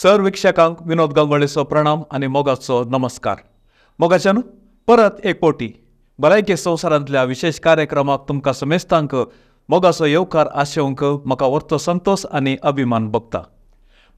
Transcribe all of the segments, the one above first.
Sir वीक्षकांक विनोद गांगोळेचो प्रणाम आनी मोगाचो नमस्कार. मोगाच्यान परत एक पोटी भलायकी संवसारांतल्या विशेष कार्यक्रमाक तुमकां समेस्तांक मोगाचो येवकार आशेवंक म्हाका व्हडलो संतोश आनी अभिमान भोगता.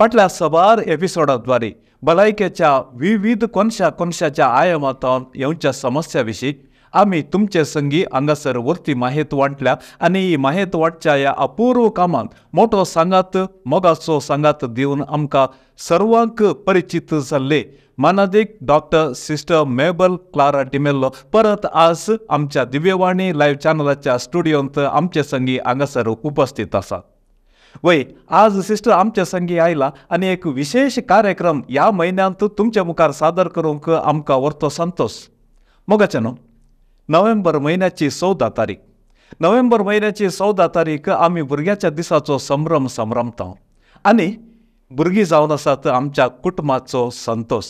फाटल्या सबार एपिसोडाद्वारे भलायकेच्या विविध कोनशा कोनशाच्या आयामांत येवच्या समस्या विशीं आमी तुमचे संगी हांगासर वरती माहेत वांटल्या आनी ही माहेत वांटच्या ह्या अपूर्व कामांत मोटो सांगात मोगाचो सांगात दिवन आमकां सर्वांक परिचित जाल्ले मानादीक doctor sister Mabel Clara D'Mello परत आज आमच्या दिव्यवाणी लायव्ह चॅनलाच्या स्टुडियोंत आमचे संगी हांगासर उपस्थित आसा. वय आज सिस्टर आमच्या संगी आयला आनी एक विशेष कार्यक्रम ह्या म्हयन्यांत तुमच्या मुखार सादर करूंक आमकां व्हडलो संतोश. मोगाचें न्हू, नोव्हेंबर म्हयन्याची 14 तारीख, नोव्हेंबर म्हयन्याची 14 तारीख आमी भुरग्याच्या दिसाचो संभ्रम संभ्रमता आनी भुरगीं जावन आसात आमच्या कुटुंबाचो संतोश.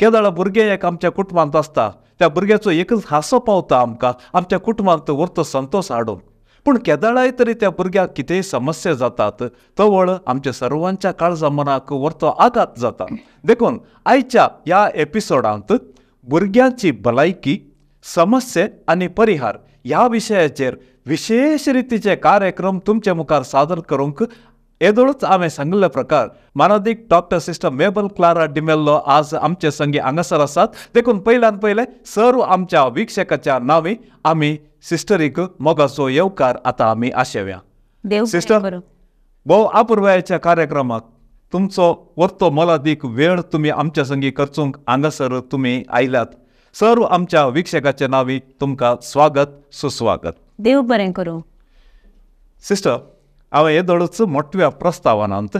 केदळा भुरगें एक आमच्या कुटुंबांत आसता, त्या भुरग्याचो एकच हांसो पावता आमकां आमच्या कुटुंबांत व्हडलो संतोश हाडून. पूण केदळाय तरी त्या भुरग्याक कितेंय समस्या जातात तवळ आमच्या सर्वांच्या काळजा मनाक व्हडलो आघात जाता. देखून आयच्या ह्या एपिसोडांत भुरग्यांची भलायकी, समस्या आनी परिहार ह्या विशयाचेर विशेष रितीचे कार्यक्रम तुमचे मुखार सादर करूंक येदोळच हांवें सांगिल्ले प्रकार मानादीक doctor sister Mabel Clara D'Mello आज आमचे संगी हांगासर आसात. देखून पयल्यान पयलें सर्व आमच्या वीक्षकाच्या नांवी आमी सिस्टरीक मोगाचो येवकार आतां आमी आशेवया. सिस्टर, भोव अपुर्वायेच्या कार्यक्रमाक तुमचो व्हडलो मोलादीक वेळ तुमी आमच्या संगी खर्चूंक हांगासर तुमी आयल्यात. सर्व आमच्या वीक्षकाच्या नांवी तुमकां स्वागत सुस्वागत. देव बरें करूं. सिस्टर, हांवें येदोळच मोटव्या प्रस्तावनांत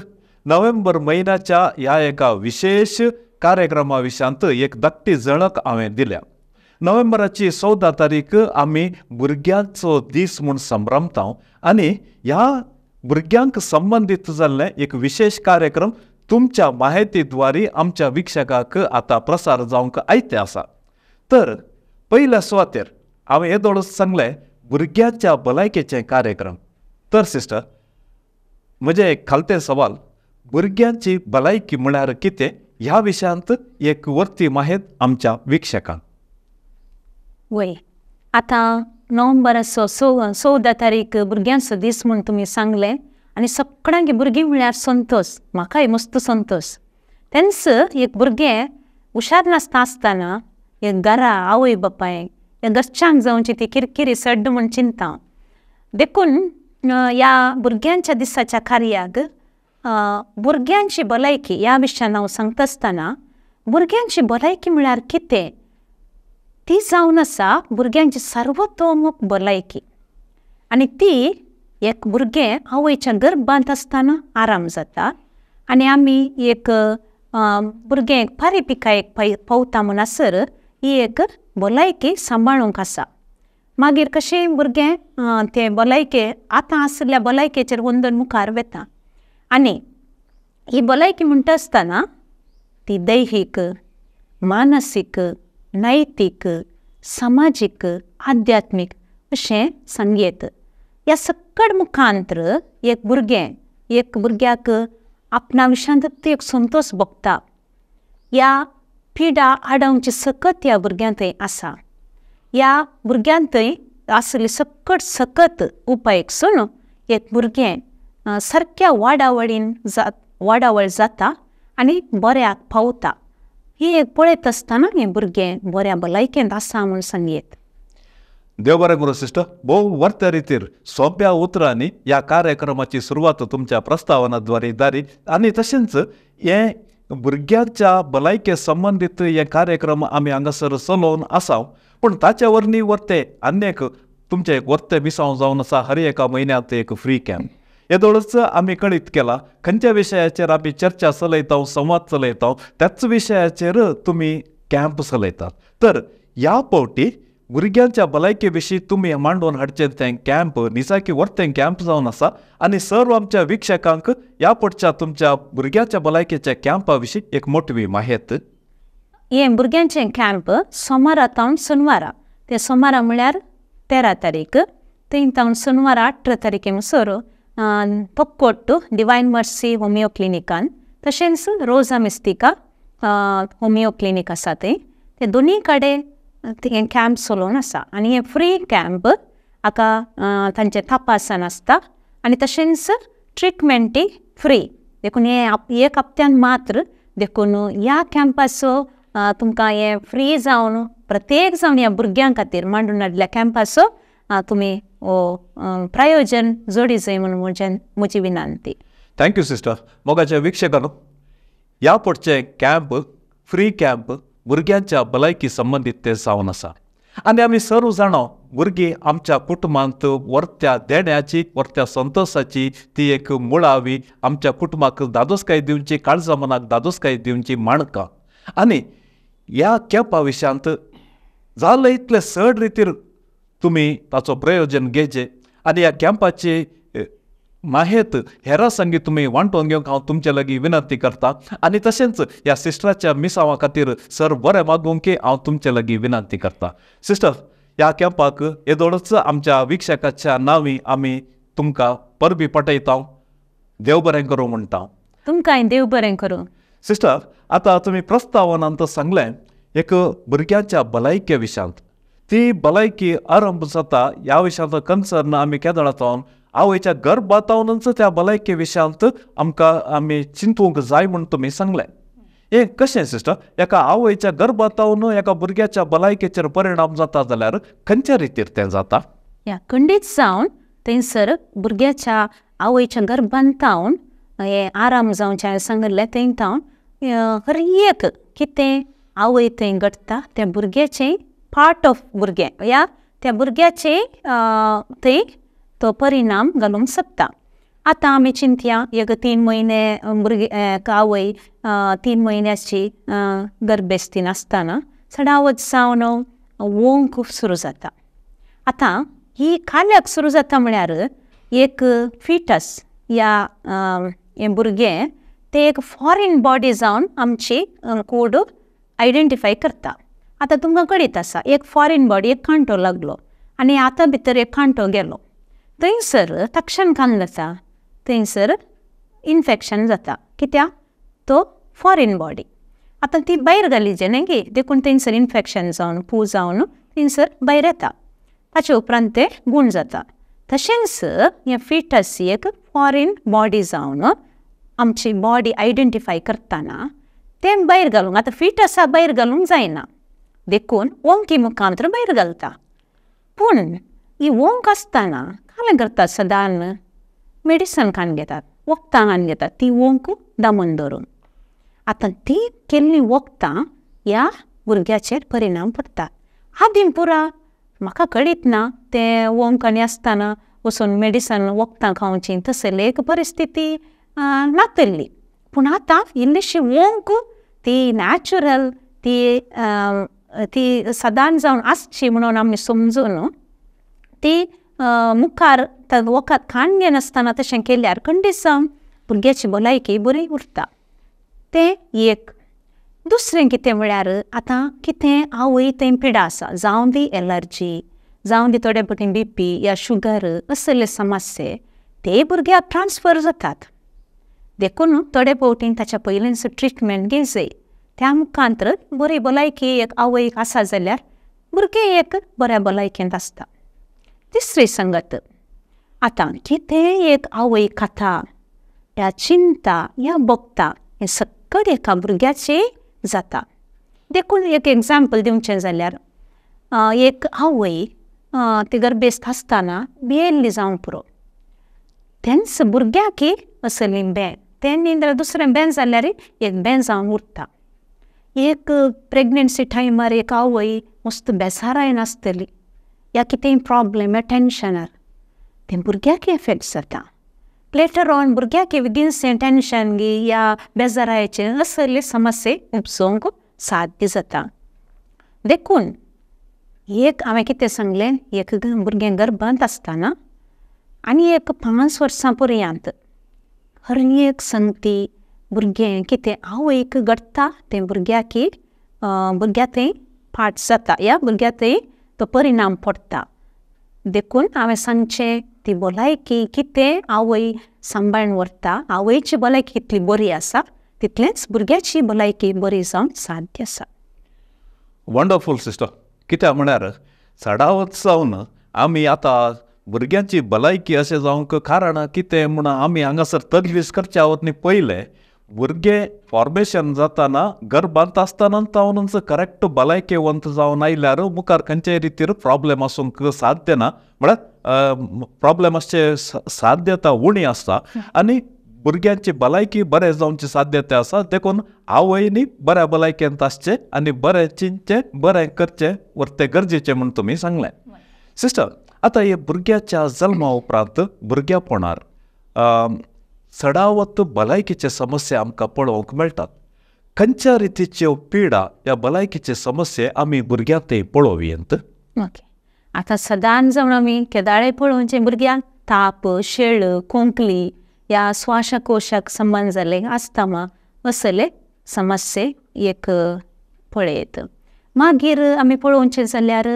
नोव्हेंबर म्हयन्याच्या ह्या एका विशेष कार्यक्रमा विशयांत एक धाकटी झळक हांवें दिल्या. नोव्हेंबराची 14 तारीख आमी भुरग्यांचो दीस म्हूण संभ्रमता आनी ह्या भुरग्यांक संबंदीत जाल्लें एक विशेष कार्यक्रम तुमच्या माहितीद्वारे आमच्या वीक्षकाक आतां प्रसार जावंक आयतें आसा. तर पयल्या सुवातेर हांवें येदोळच सांगलें भुरग्यांच्या भलायकेचे कार्यक्रम. तर सिस्टर, म्हजें एक खालतें सवाल, भुरग्यांची भलायकी म्हळ्यार कितें ह्या विशयांत एक वरती माहेत आमच्या वीक्षकांक. वय, आतां नोव्हेंबराचो 14 तारीख भुरग्यांचो दीस म्हूण तुमी सांगलें आनी सगळ्यांक भुरगीं म्हळ्यार संतोश, म्हाकाय मस्त संतोश. तेन्च एक भुरगें हुशार नासता आसतना एक घरा आवय बापायक एक घरच्यांक जावची ती किरकिरी सड्ड म्हूण चिंता. देखून ह्या भुरग्यांच्या दिसाच्या कार्याक भुरग्यांची भलायकी ह्या विशयान हांव सांगता आसतना भुरग्यांची भलायकी म्हळ्यार कितें ती जावन आसा भुरग्यांची सर्वतोमुख भलायकी. आनी ती एक भुरगें आवयच्या गर्भांत आसतना आराम जाता आनी आमी एक भुरगें फारीपिकायेक पावता म्हणसर ही एक भलायकी सांबाळूंक आसा. मागीर कशें भुरगें तें भलायके आतां आशिल्ल्या भलायकेचेर वंदन मुखार वता. आनी ही भलायकी म्हणटा आसतना ती दैहीक, मानसीक, नैतीक, समाजीक, आध्यात्मीक अशें सांगयेत. ह्या सकड मुखांतर एक भुरगें एक भुरग्याक आपणा विशयांत एक संतोश भोगता. ह्या पिडा आडावची सकत ह्या भुरग्यांत आसा. ह्या भुरग्यांतय आसली सकट सकत उपाय सून एक भुरगें सारक्या वाडावळीन वाडावळ जाता आनी बऱ्याक पावता. ही एक पळयत आसतना हें भुरगें बऱ्या भलायकेंत आसा म्हूण सांगयेत. देव बरें करूं सिस्टर. भोव वर्त्या रितीर सोंप्या उतरांनी ह्या कार्यक्रमाची सुरवात तुमच्या प्रस्तावनाद्वारे जाली आनी तशेंच हें भुरग्यांच्या भलायके संबंदीत हे कार्यक्रम आमी हांगासर चलोवन आसा. पूण ताच्या वरवीं वर्ते आनी एक तुमचें एक वर्तें मिसांव जावन आसा हर एका म्हयन्यांत एक फ्री कॅम्प. येदोळच आमी कळीत केला खंयच्या विशयाचेर आमी चर्चा चलयता, संवाद चलयता, त्याच विशयाचेर तुमी कॅम्प चलयतात. तर ह्या फावटी भुरग्यांच्या भलायके विशीं तुमी मांडून हाडचें तें कॅम्प निजाकी वर्तें कॅम्प जावन आसा आनी सर्व आमच्या वीक्षकांक ह्या पडच्या तुमच्या भुरग्यांच्या भलायकेच्या कॅम्पा विशीं एक मोटवी माहेत. हें भुरग्यांचें कॅम्प सोमारा तावन शनवारा, ते सोमारा म्हळ्यार 13 तारीख थंय तावन शनवारा 18 तारखे म्हणसर तोक्कोट्टू डिवायन मर्सी होमियो क्लिनिकान तशेंच रोजा मिस्तिका होमियो क्लिनीक आसा थंय ते दोनूय कडेन हें कॅम्प चलोवन आसा आनी हें फ्री कॅम्प हाका तांचें तपासण आसता आनी तशेंच ट्रिटमेंटय फ्री देखून हें एक हप्त्यान मात्र देखून ह्या कॅम्पाचो तुमकां हें फ्री जावन प्रत्येक जावन ह्या भुरग्यां खातीर मांडून हाडल्या कॅम्पाचो तुमी हो प्रयोजन जोडी जाय म्हणून म्हजी विनंती. Thank you sister. मोगाच्या वीक्षकांनो, ह्या पडचें कॅम्प फ्री कॅम्प भुरग्यांच्या भलायकी संबंदीत तें जावन आसा आनी आमी सर्व जाणा भुरगीं आमच्या कुटुंबांत व्हरत्या देण्याची व्हरत्या संतोशाची ती एक मुळावी आमच्या कुटुंबाक धादोसकाय दिवची, काळजा मनाक धादोसकाय दिवची माणकां. आनी ह्या कॅम्पा विशयांत जालें इतलें चड रितीर तुमी ताचो प्रयोजन घेवचें आनी ह्या कॅम्पाची माहेत हेरां संगी तुमी वांटोवन घेवंक हांव तुमचे लागीं विनंती करता आनी तशेंच ह्या सिस्टराच्या मिसांवा खातीर सर बरें मागूंक हांव तुमचे लागीं विनंती करता. सिस्टर, ह्या कॅम्पाक येदोळच आमच्या वीक्षकाच्या नांवी आमी तुमकां परबी पटयता. देव बरें करूं म्हणटा. तुमकांय देव बरें करूं. सिस्टर, आतां तुमी प्रस्तावनांत सांगलें एक भुरग्यांच्या भलायके विशयांत ती भलायकी आरंभ जाता ह्या विशयांत कन्सर्न आमी केदळा जावन आवयच्या गर्भातावनच त्या भलायके विशयांत आमकां आमी चिंतूंक जाय म्हूण तुमी सांगलें. हें कशें सिस्टर? एका आवयच्या गर्भातावन एका भुरग्याच्या भलायकेचेर परिणाम जाता जाल्यार खंयच्या रितीर तें जाता? ह्या खंडीत जावन थंयसर भुरग्याच्या आवयच्या गर्भांतावन हें आराम जावचें हांवें सांगिल्लें थंय तावन हर एक कितें आवय थंय घडटा त्या भुरग्याचें पार्ट ऑफ भुरगें ह्या त्या भुरग्याचें थंय तो परिणाम घालूंक शकता. आतां आमी चिंतया एक 3 म्हयने भुरगे आवय 3 म्हयन्याची गर्भेस्तीन आसतना चडावत जावन ओंक सुरू जाता. आतां ही काल्याक सुरू जाता म्हळ्यार एक फिटस ह्या हें भुरगें तें एक फॉरेन बॉडी जावन आमची कूड आयडेंटिफाय करता. आतां तुमकां कळीत आसा एक फॉरेन बॉडी एक कांटो लागलो आनी आतां भितर एक कांटो गेलो थंयसर तक्षण कान जाता, थंयसर इन्फेक्शन जाता कित्याक तो फॉरेन बॉडी. आतां ती भायर घाली जे न्ही गे देखून थंयसर इन्फेक्शन जावन पू जावन थंयसर भायर येता ताचे उपरांत तें गूण जाता. तशेंच हें फिटस एक फॉरेन बॉडी जावन आमची बॉडी आयडेंटिफाय करतना तें भायर घालूंक आतां फिटसा भायर घालूंक जायना देखून ओंकी मुखांतर भायर घालता. पूण ही ओंक आसतना कालें करतात सदां मेडिसन खावन घेतात, वखदां खावन घेतात ती ओंक दामून दवरून. आतां ती केल्लीं वखदां ह्या भुरग्याचेर परिणाम पडटा. आदीं पुरा म्हाका कळीत ना तें ओंक आनी आसतना वचून मेडिसन वखदां खावचीं तसली एक परिस्थिती नातल्ली. पूण आतां इल्लीशी ओंक ती नॅचरल ती ती सदांच जावन आसची म्हणून आमी समजून ती मुखार वखद खाण घेनासतना तशें केल्यार खंडीत जावन भुरग्याची भलायकी बरी उरता. तें एक. दुसरें कितें म्हळ्यार आतां कितें आवय थंय पिडा आसा जावं दी एलर्जी जावं दी थोडे फावटी बीपी या शुगर असले समस्ये ते भुरग्याक ट्रान्सफर जातात देखून थोडे फावटी ताच्या पयलींच ट्रिटमेंट घेवचें त्या मुखांतर बरी भलायकी एक आवयक आसा जाल्यार भुरगें एक बऱ्या भलायकेंत आसता. तिसरी संगत आतां कितें एक आवय खाता ह्या चिंता ह्या भोगता हें सगळें एका भुरग्याचें जाता. देखून एक एग्जाम्पल दिवचें जाल्यार एक आवय ती गर्भेस्त आसतना भियेल्ली जावंक पुरो तेंच भुरग्याक असली बें तें न्ही जाल्यार दुसरें बें जाल्यार एक बें जावन उरता. एक प्रेग्नन्सी टायमार एक आवय मस्त बेजारायन आसतली या कितेंय प्रॉब्लेम या टेंशनार तें भुरग्याक एफेक्ट जाता. लेटर ऑन भुरग्याक विगीनसें टेंशन गी या बेजारायचें असले समस्ये उपसोवंक साध्य जाता. देखून एक हांवें कितें सांगलें एक भुरगें गर्भांत आसतना आनी एक 5 वर्सां पर्यंत हर एक संगती भुरगें कितें आवयक घडटा तें भुरग्याक भुरग्या थंय पाठ जाता ह्या भुरग्या थंय तो परिणाम पडटा. देखून हांवें सांगचें ती भलायकी कितें आवय सांबाळून व्हरता आवयची भलायकी कितली बरी आसा तितलेंच भुरग्याची भलायकी बरी जावंक साध्य आसा. Wonderful sister. कित्याक म्हळ्यार चडावत जावन आमी आतां भुरग्यांची भलायकी अशें जावंक कारण कितें म्हूण आमी हांगासर तजवीज करचे आवत न्ही. पयलें भुरगें फॉर्मेशन जाताना गर्भांत आसतना तावनच करेक्ट भलायकेवंत जावन आयल्यार मुखार खंयच्याय रितीर प्रॉब्लेम आसूंक साध्य ना, म्हळ्यार प्रॉब्लेम आसचे साध्यता उणी आसता आनी भुरग्यांची भलायकी बरें जावची साध्यता आसा. देखून आवयनी बऱ्या भलायकेंत आसचें आनी बरें चिंतचें बरें करचें तें गरजेचें म्हूण तुमी सांगलें. सिस्टर, आतां हे भुरग्याच्या जल्मा उपरांत भुरग्यापणार चडावत भलायकीचे समस्या आमकां पळोवंक मेळटात. खंयच्या रितीच्यो पिडा ह्या भलायकीचे समस्या आमी भुरग्यांक पळोवयेंत? ओके, आतां सदांच जावन आमी केदाळे पळोवचें भुरग्यांक ताप, शेळ, खोंकली या श्वासकोशाक संबंद जाल्ले आस्थमा असले समस्ये एक पळयत. मागीर आमी पळोवचें जाल्यार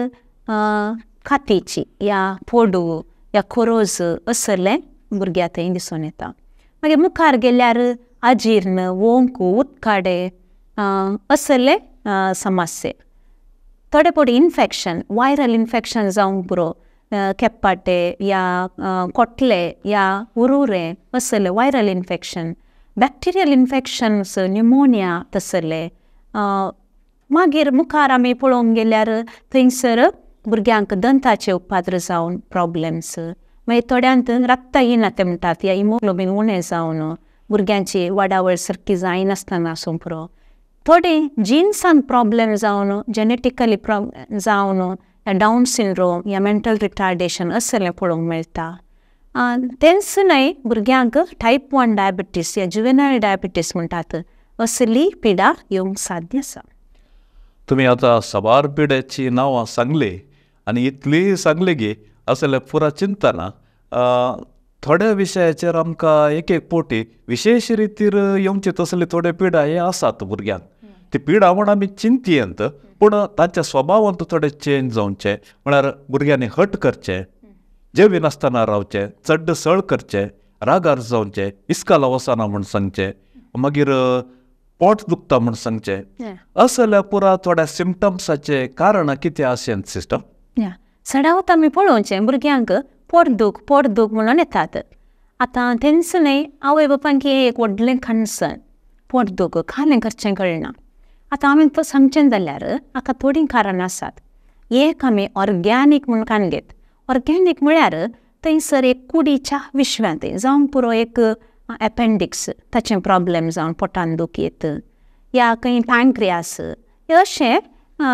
कातीची या फोडू या खोरोज असले भुरग्यां थंय दिसून येता. मागीर मुखार गेल्यार अजीर्ण, वोंक, उदकाडे असले समस्ये. थोडे फावटी इन्फेक्शन, वायरल इन्फेक्शन जावंक पुरो, केप्पाटे या कोटले या उरुरे असले viral infection, bacterial infections, pneumonia तसले. मागीर मुखार आमी पळोवंक गेल्यार थंयसर भुरग्यांक दंताचे उपाद्र जावन प्रॉब्लेम्स, मागीर थोड्यांत रक्तहीन ते म्हणटात या हिमोग्लोबीन उणें जावन भुरग्यांची वाडावळ सारकी जायनासतना आसूंक पुरो. थोडे जिन्सान प्रॉब्लेम जावन, जेनेटिकली प्रॉब्लेम जावन डावन सिंड्रोम या मेंटल रिटार्डेशन असलें पळोवंक मेळटा. तेंच न्हय, भुरग्यांक टायप 1 डायबिटीस या जुवेनायल डायबिटीस म्हणटात असली पिडा येवंक साध्य आसा. तुमी आतां साबार पिड्याची नांवां सांगली आनी इतली सांगली की असले पुरा चिंतना थोड्या विशयाचेर आमकां एक एक फावटी विशेश रितीर येवचे तसले थोडे पिडा हे आसात भुरग्यांक. ती पिडा म्हूण आमी चिंतयेंत, पूण तांच्या स्वभावांत थोडे चेंज जावचे, म्हळ्यार भुरग्यांनी हट करचें, जेविनासतना रावचें, चड सळ करचें, रागार जावचें, इस्काला वचना म्हूण सांगचें, मागीर पोट दुखता म्हूण सांगचें, असल्या पुरा थोड्या सिमटम्साचें कारणां कितें आसें सिस्टम? चडावत आमी पळोवचें भुरग्यांक पोट दूख पोट दूख म्हणून येतात. आतां तेंच न्हय, आवय बापायक एक व्हडलें कन्सर्न, पोट दूख खालें करचें कळना. आतां आमी सांगचें जाल्यार हाका थोडीं कारणां आसात. एक आमी ऑर्गेनीक म्हूण कान घेत. ऑर्गेनीक म्हळ्यार थंयसर एक कुडीच्या विश्वांत जावंक पुरो एक एपेंडिक्स ताचें प्रॉब्लेम जावन पोटान दूख येत या खंय पँक्रियास अशें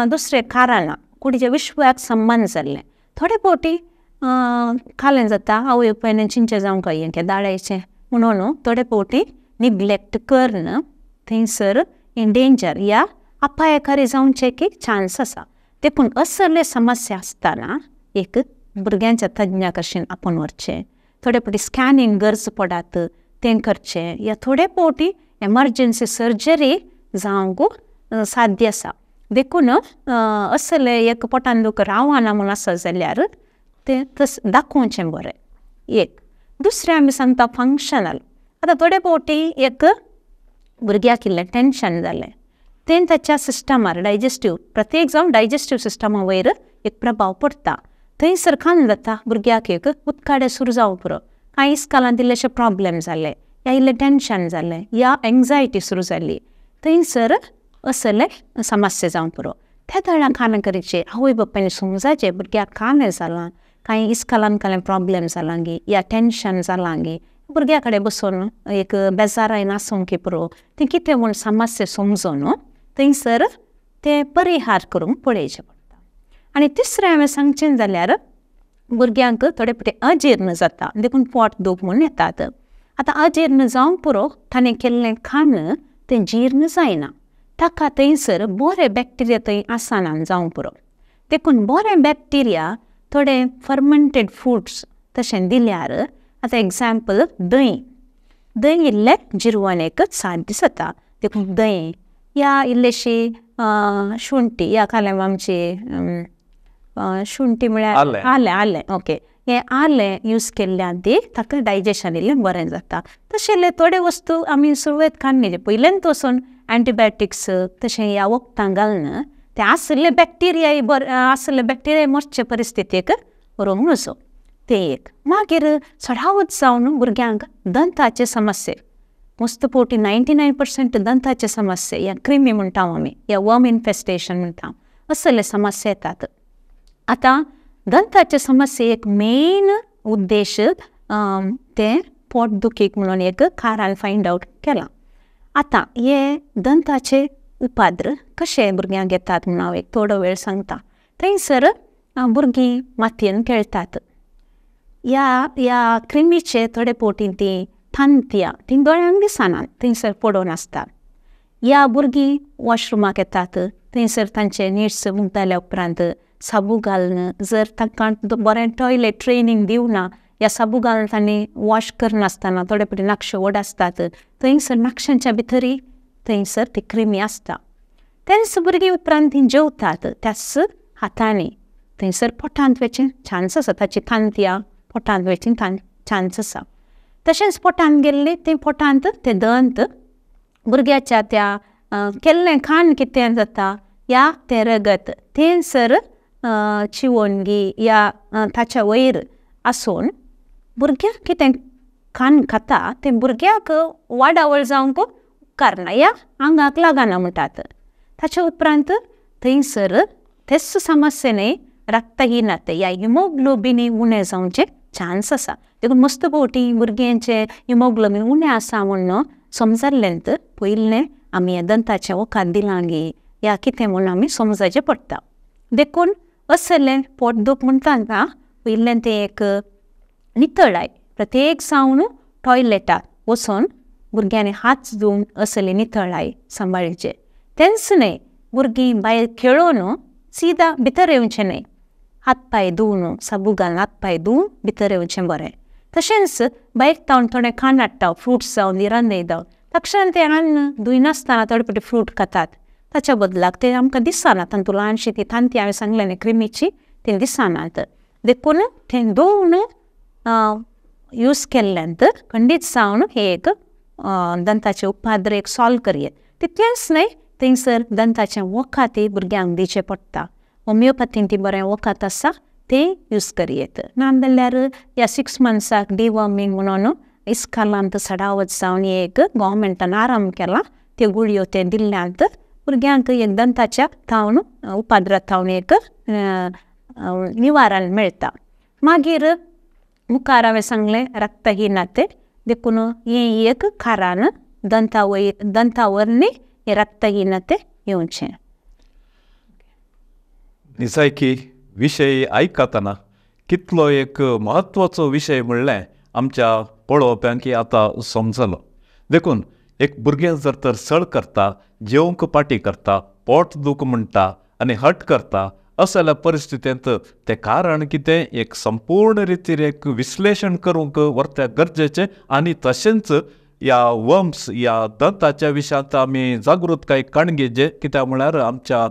दुसरें कारणां कुडीच्या विश्वाक संबंद जाल्लें. थोडे फावटी खालें जाता आवय बापायन चिंचें जावंक हें केदाळायचें म्हणून थोडे फावटी निग्लेक्ट करून थंयसर डेंजर या अपायकारी जावचे की चान्स आसा. देखून असले समस्या आसतना एक भुरग्यांच्या तज्ञा कशेन आपूण व्हरचें, थोडे फावटी स्कॅनिंग गरज पडात तें करचें या थोडे फावटी एमर्जन्सी सर्जरी जावंक साध्य आसा. देखून असले एक पोटान दूख रावना म्हूण आसा जाल्यार तें तस दाखोवचें बरें. एक दुसरें आमी सांगता फंक्शनल. आतां थोडे फावटी एक भुरग्याक इल्लें टेंशन जालें तें ताच्या सिस्टमार डायजेस्टीव, प्रत्येक जावन डायजेस्टीव सिस्टमा वयर एक प्रभाव पडटा. थंयसर खान जाता भुरग्याक एक उदकाडे सुरू जावंक पुरो, कांय इस्कालांत इल्लेशे प्रॉब्लेम जाले या इल्लें टेंशन जालें या एंग्जायटी सुरू जाली, थंयसर असले समस्या जावंक पुरो. त्या वेळार खाणां करचें आवय बापायन समजाचें भुरग्याक खाणें जालां, कांय इस्कालान कांय प्रॉब्लेम जालां गे या टेंशन जालां गे, भुरग्या कडेन बसून एक बेजारायन आसूंक पुरो, तें कितें म्हूण समस्या समजून थंयसर तें परिहार करूंक पळोवचें पडटा. आनी तिसरें हांवें सांगचें जाल्यार भुरग्यांक थोडे फावटी अजीर्ण जाता देखून पोट दूख म्हूण येतात. आतां अजीर्ण जावंक पुरो, ताणें केल्लें खाण तें जीर्ण जायना, ताका थंयसर बरे बॅक्टिरिया थंय आसना जावंक पुरो. देखून बरे बॅक्टिरिया थोडे फर्मंटेड फूड्स तशें दिल्यार, आतां एग्जाम्पल दही, दही इल्लें जिरवन एक साध्य जाता, देखून दही या इल्लेशी शुंठी या कालें आमची शुंठी म्हळ्यार आलें आलें ओके हें आलें यूज केल्ल्यान ती ताका डायजेशन इल्लें बरें जाता. तशें थोडे वस्तू आमी सुरवेत खावन गेले पयल्यान वचून एंटीबायोटिक्स तशें ह्या वखदां घालून ते आशिल्ले बॅक्टिरियाय बरें आशिल्ले बॅक्टिरिया मरचे परिस्थितीक व्हरूंक नजो तें एक. मागीर चडावत जावन भुरग्यांक दंताचे समस्ये मस्त फावटी 99% दंताचे समस्ये या क्रिमी म्हणटा आमी या वर्म इन्फेस्टेशन म्हणटा असले समस्या येतात. आतां दंताचे समस्ये एक मेन उद्देश तें पोटदुखीक म्हणून एक कारण फायंड आवट केलां. आतां हे दंताचे उपाद्र कशे भुरग्यांक येतात म्हणून हांव एक थोडो वेळ सांगता. थंयसर भुरगीं मातयेन खेळटात ह्या ह्या क्रिमीचे थोडे फावटी तीं तांतयां तीं दोळ्यांक दिसनात थंयसर पडून आसतात. ह्या भुरगीं वॉशरुमाक येतात थंयसर तांचे निड्स मुगदाल्या उपरांत साबू घालून जर तांकां बरें टॉयलेट ट्रेनींग दिवना या साबू घालून तांणी वॉश करनासतना थोडे फावटी नाकशे व्हड आसतात थंयसर नाकशांच्या भितरय थंयसर ती क्रिमी आसता. तेंच भुरगीं उपरांत तीं जेवतात त्याच हातांनी थंयसर पोटांत वचचें चान्स आसा ताची तांतयां पोटांत वचचें चान्स आसा. तशेंच पोटांत गेल्ले तें पोटांत ते दंत भुरग्याच्या त्या केल्लें खाण कितें जाता या तें रगत तें सर चिवोनगी या ताच्या वयर आसून भुरग्याक कितें खाण खाता तें भुरग्याक वाडावळ जावंक उपकारना या आंगाक लागना म्हणटात. ताच्या उपरांत थंयसर तेच समस्ये न्हय रक्तहीनता या हिमोग्लोबीन उणें जावचें चान्स आसा. देखून मस्त फावटी भुरग्यांचें हिमोग्लोबीन उणें आसा म्हणून समजल्लें पयलें आमी दंताचें वखद दिलां गी या कितें म्हणून आमी समजचें पडटा. देखून असलें पोटदूख म्हणटा ना पयलें तें एक नितळाय प्रत्येक जावन टॉयलेटाक वचून भुरग्यांनी हात धुवन असली नितळाय सांबाळचे. तेंच न्हय भुरगीं भायर खेळून सिदा भितर येवचें न्हय हात पांय धुवन साबू घालून हात पांय धुवन भितर येवचें बरें. तशेंच भायर तावन थोडें खाण हाडटा फ्रुट्स जावन रांदय जावन तक्षण तें अन्न धुयनासतना थोडे फावटी फ्रूट खातात ताच्या बदलाक तें आमकां दिसना तातूंत ल्हानशीं ती तांती हांवें सांगलें न्ही क्रिमीची तें दिसनात. देखून तें धुवन यूज केल्ल्यान खंडीत जावन हे एक दंताचे उपाद्र एक सॉल्व करयेत. तितलेंच न्हय थंयसर दंताचें वखद भुरग्यांक दिवचें पडटा. होमियोपॅथीन ती बरें वखद आसा तें यूज करयेत. ना जाल्यार ह्या 6 मंथ्साक डिवॉर्मींग म्हणून इस्कालांत सडावत जावन एक गोवोरमेंटान आराम केला त्यो गुळयो ते दिल्ल्यांत भुरग्यांक एक दंताच्या थावन उपाद्रा थावन एक निवारण मेळटा. मागीर मुखार हांवें सांगलें रक्तहीनते देखून हें एक कारण दंता वरवीं हें रक्तहीनते येवचें. निजायकी विशय आयकतना कितलो एक म्हत्वाचो विशय म्हणलें आमच्या पळोवप्यांक आतां समजलो. देखून एक भुरगें जर तर सळ करता जेवंक पाटी करता पोट दूख म्हणटा आनी हट करता असल्या परिस्थितींत तें कारण कितें एक संपूर्ण रितीर एक विश्लेशण करूंक व्हरत्या गरजेचें. आनी तशेंच ह्या वर्म्स ह्या दंताच्या विशयांत आमी जागृतकाय काणगेचे कित्याक म्हळ्यार आमच्या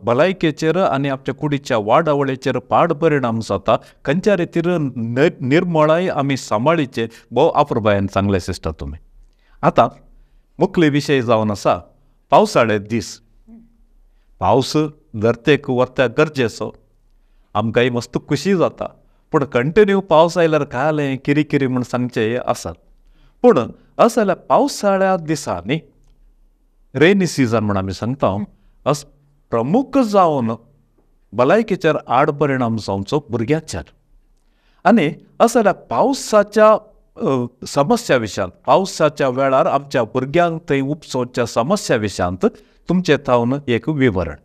भलायकेचेर आनी आमच्या कुडीच्या वाडावळीचेर पाड परिणाम जाता. खंयच्या रितीर निर्मळाय आमी सांबाळीचे भोव अपुरबायेन सांगलें सिस्टर तुमी. आतां मुखले विशय जावन आसा पावसाळे दीस. पावस धरतेक व्हरत्या गरजेचो आमकांय मस्त खुशी जाता पूण कंटिन्यू पावस आयल्यार कालें किरी म्हूण सांगचें आसात. पूण असल्या पावसाळ्या दिसांनी रेनी सिजन म्हूण आमी सांगता अस प्रमुख जावन भलायकेचेर आड परिणाम जावचो भुरग्यांचेर. आनी असल्या पावसाच्या समस्या विशयांत पावसाच्या वेळार आमच्या भुरग्यांक थंय उपसोवच्या समस्या विशयांत तुमचें थावन एक विवरण.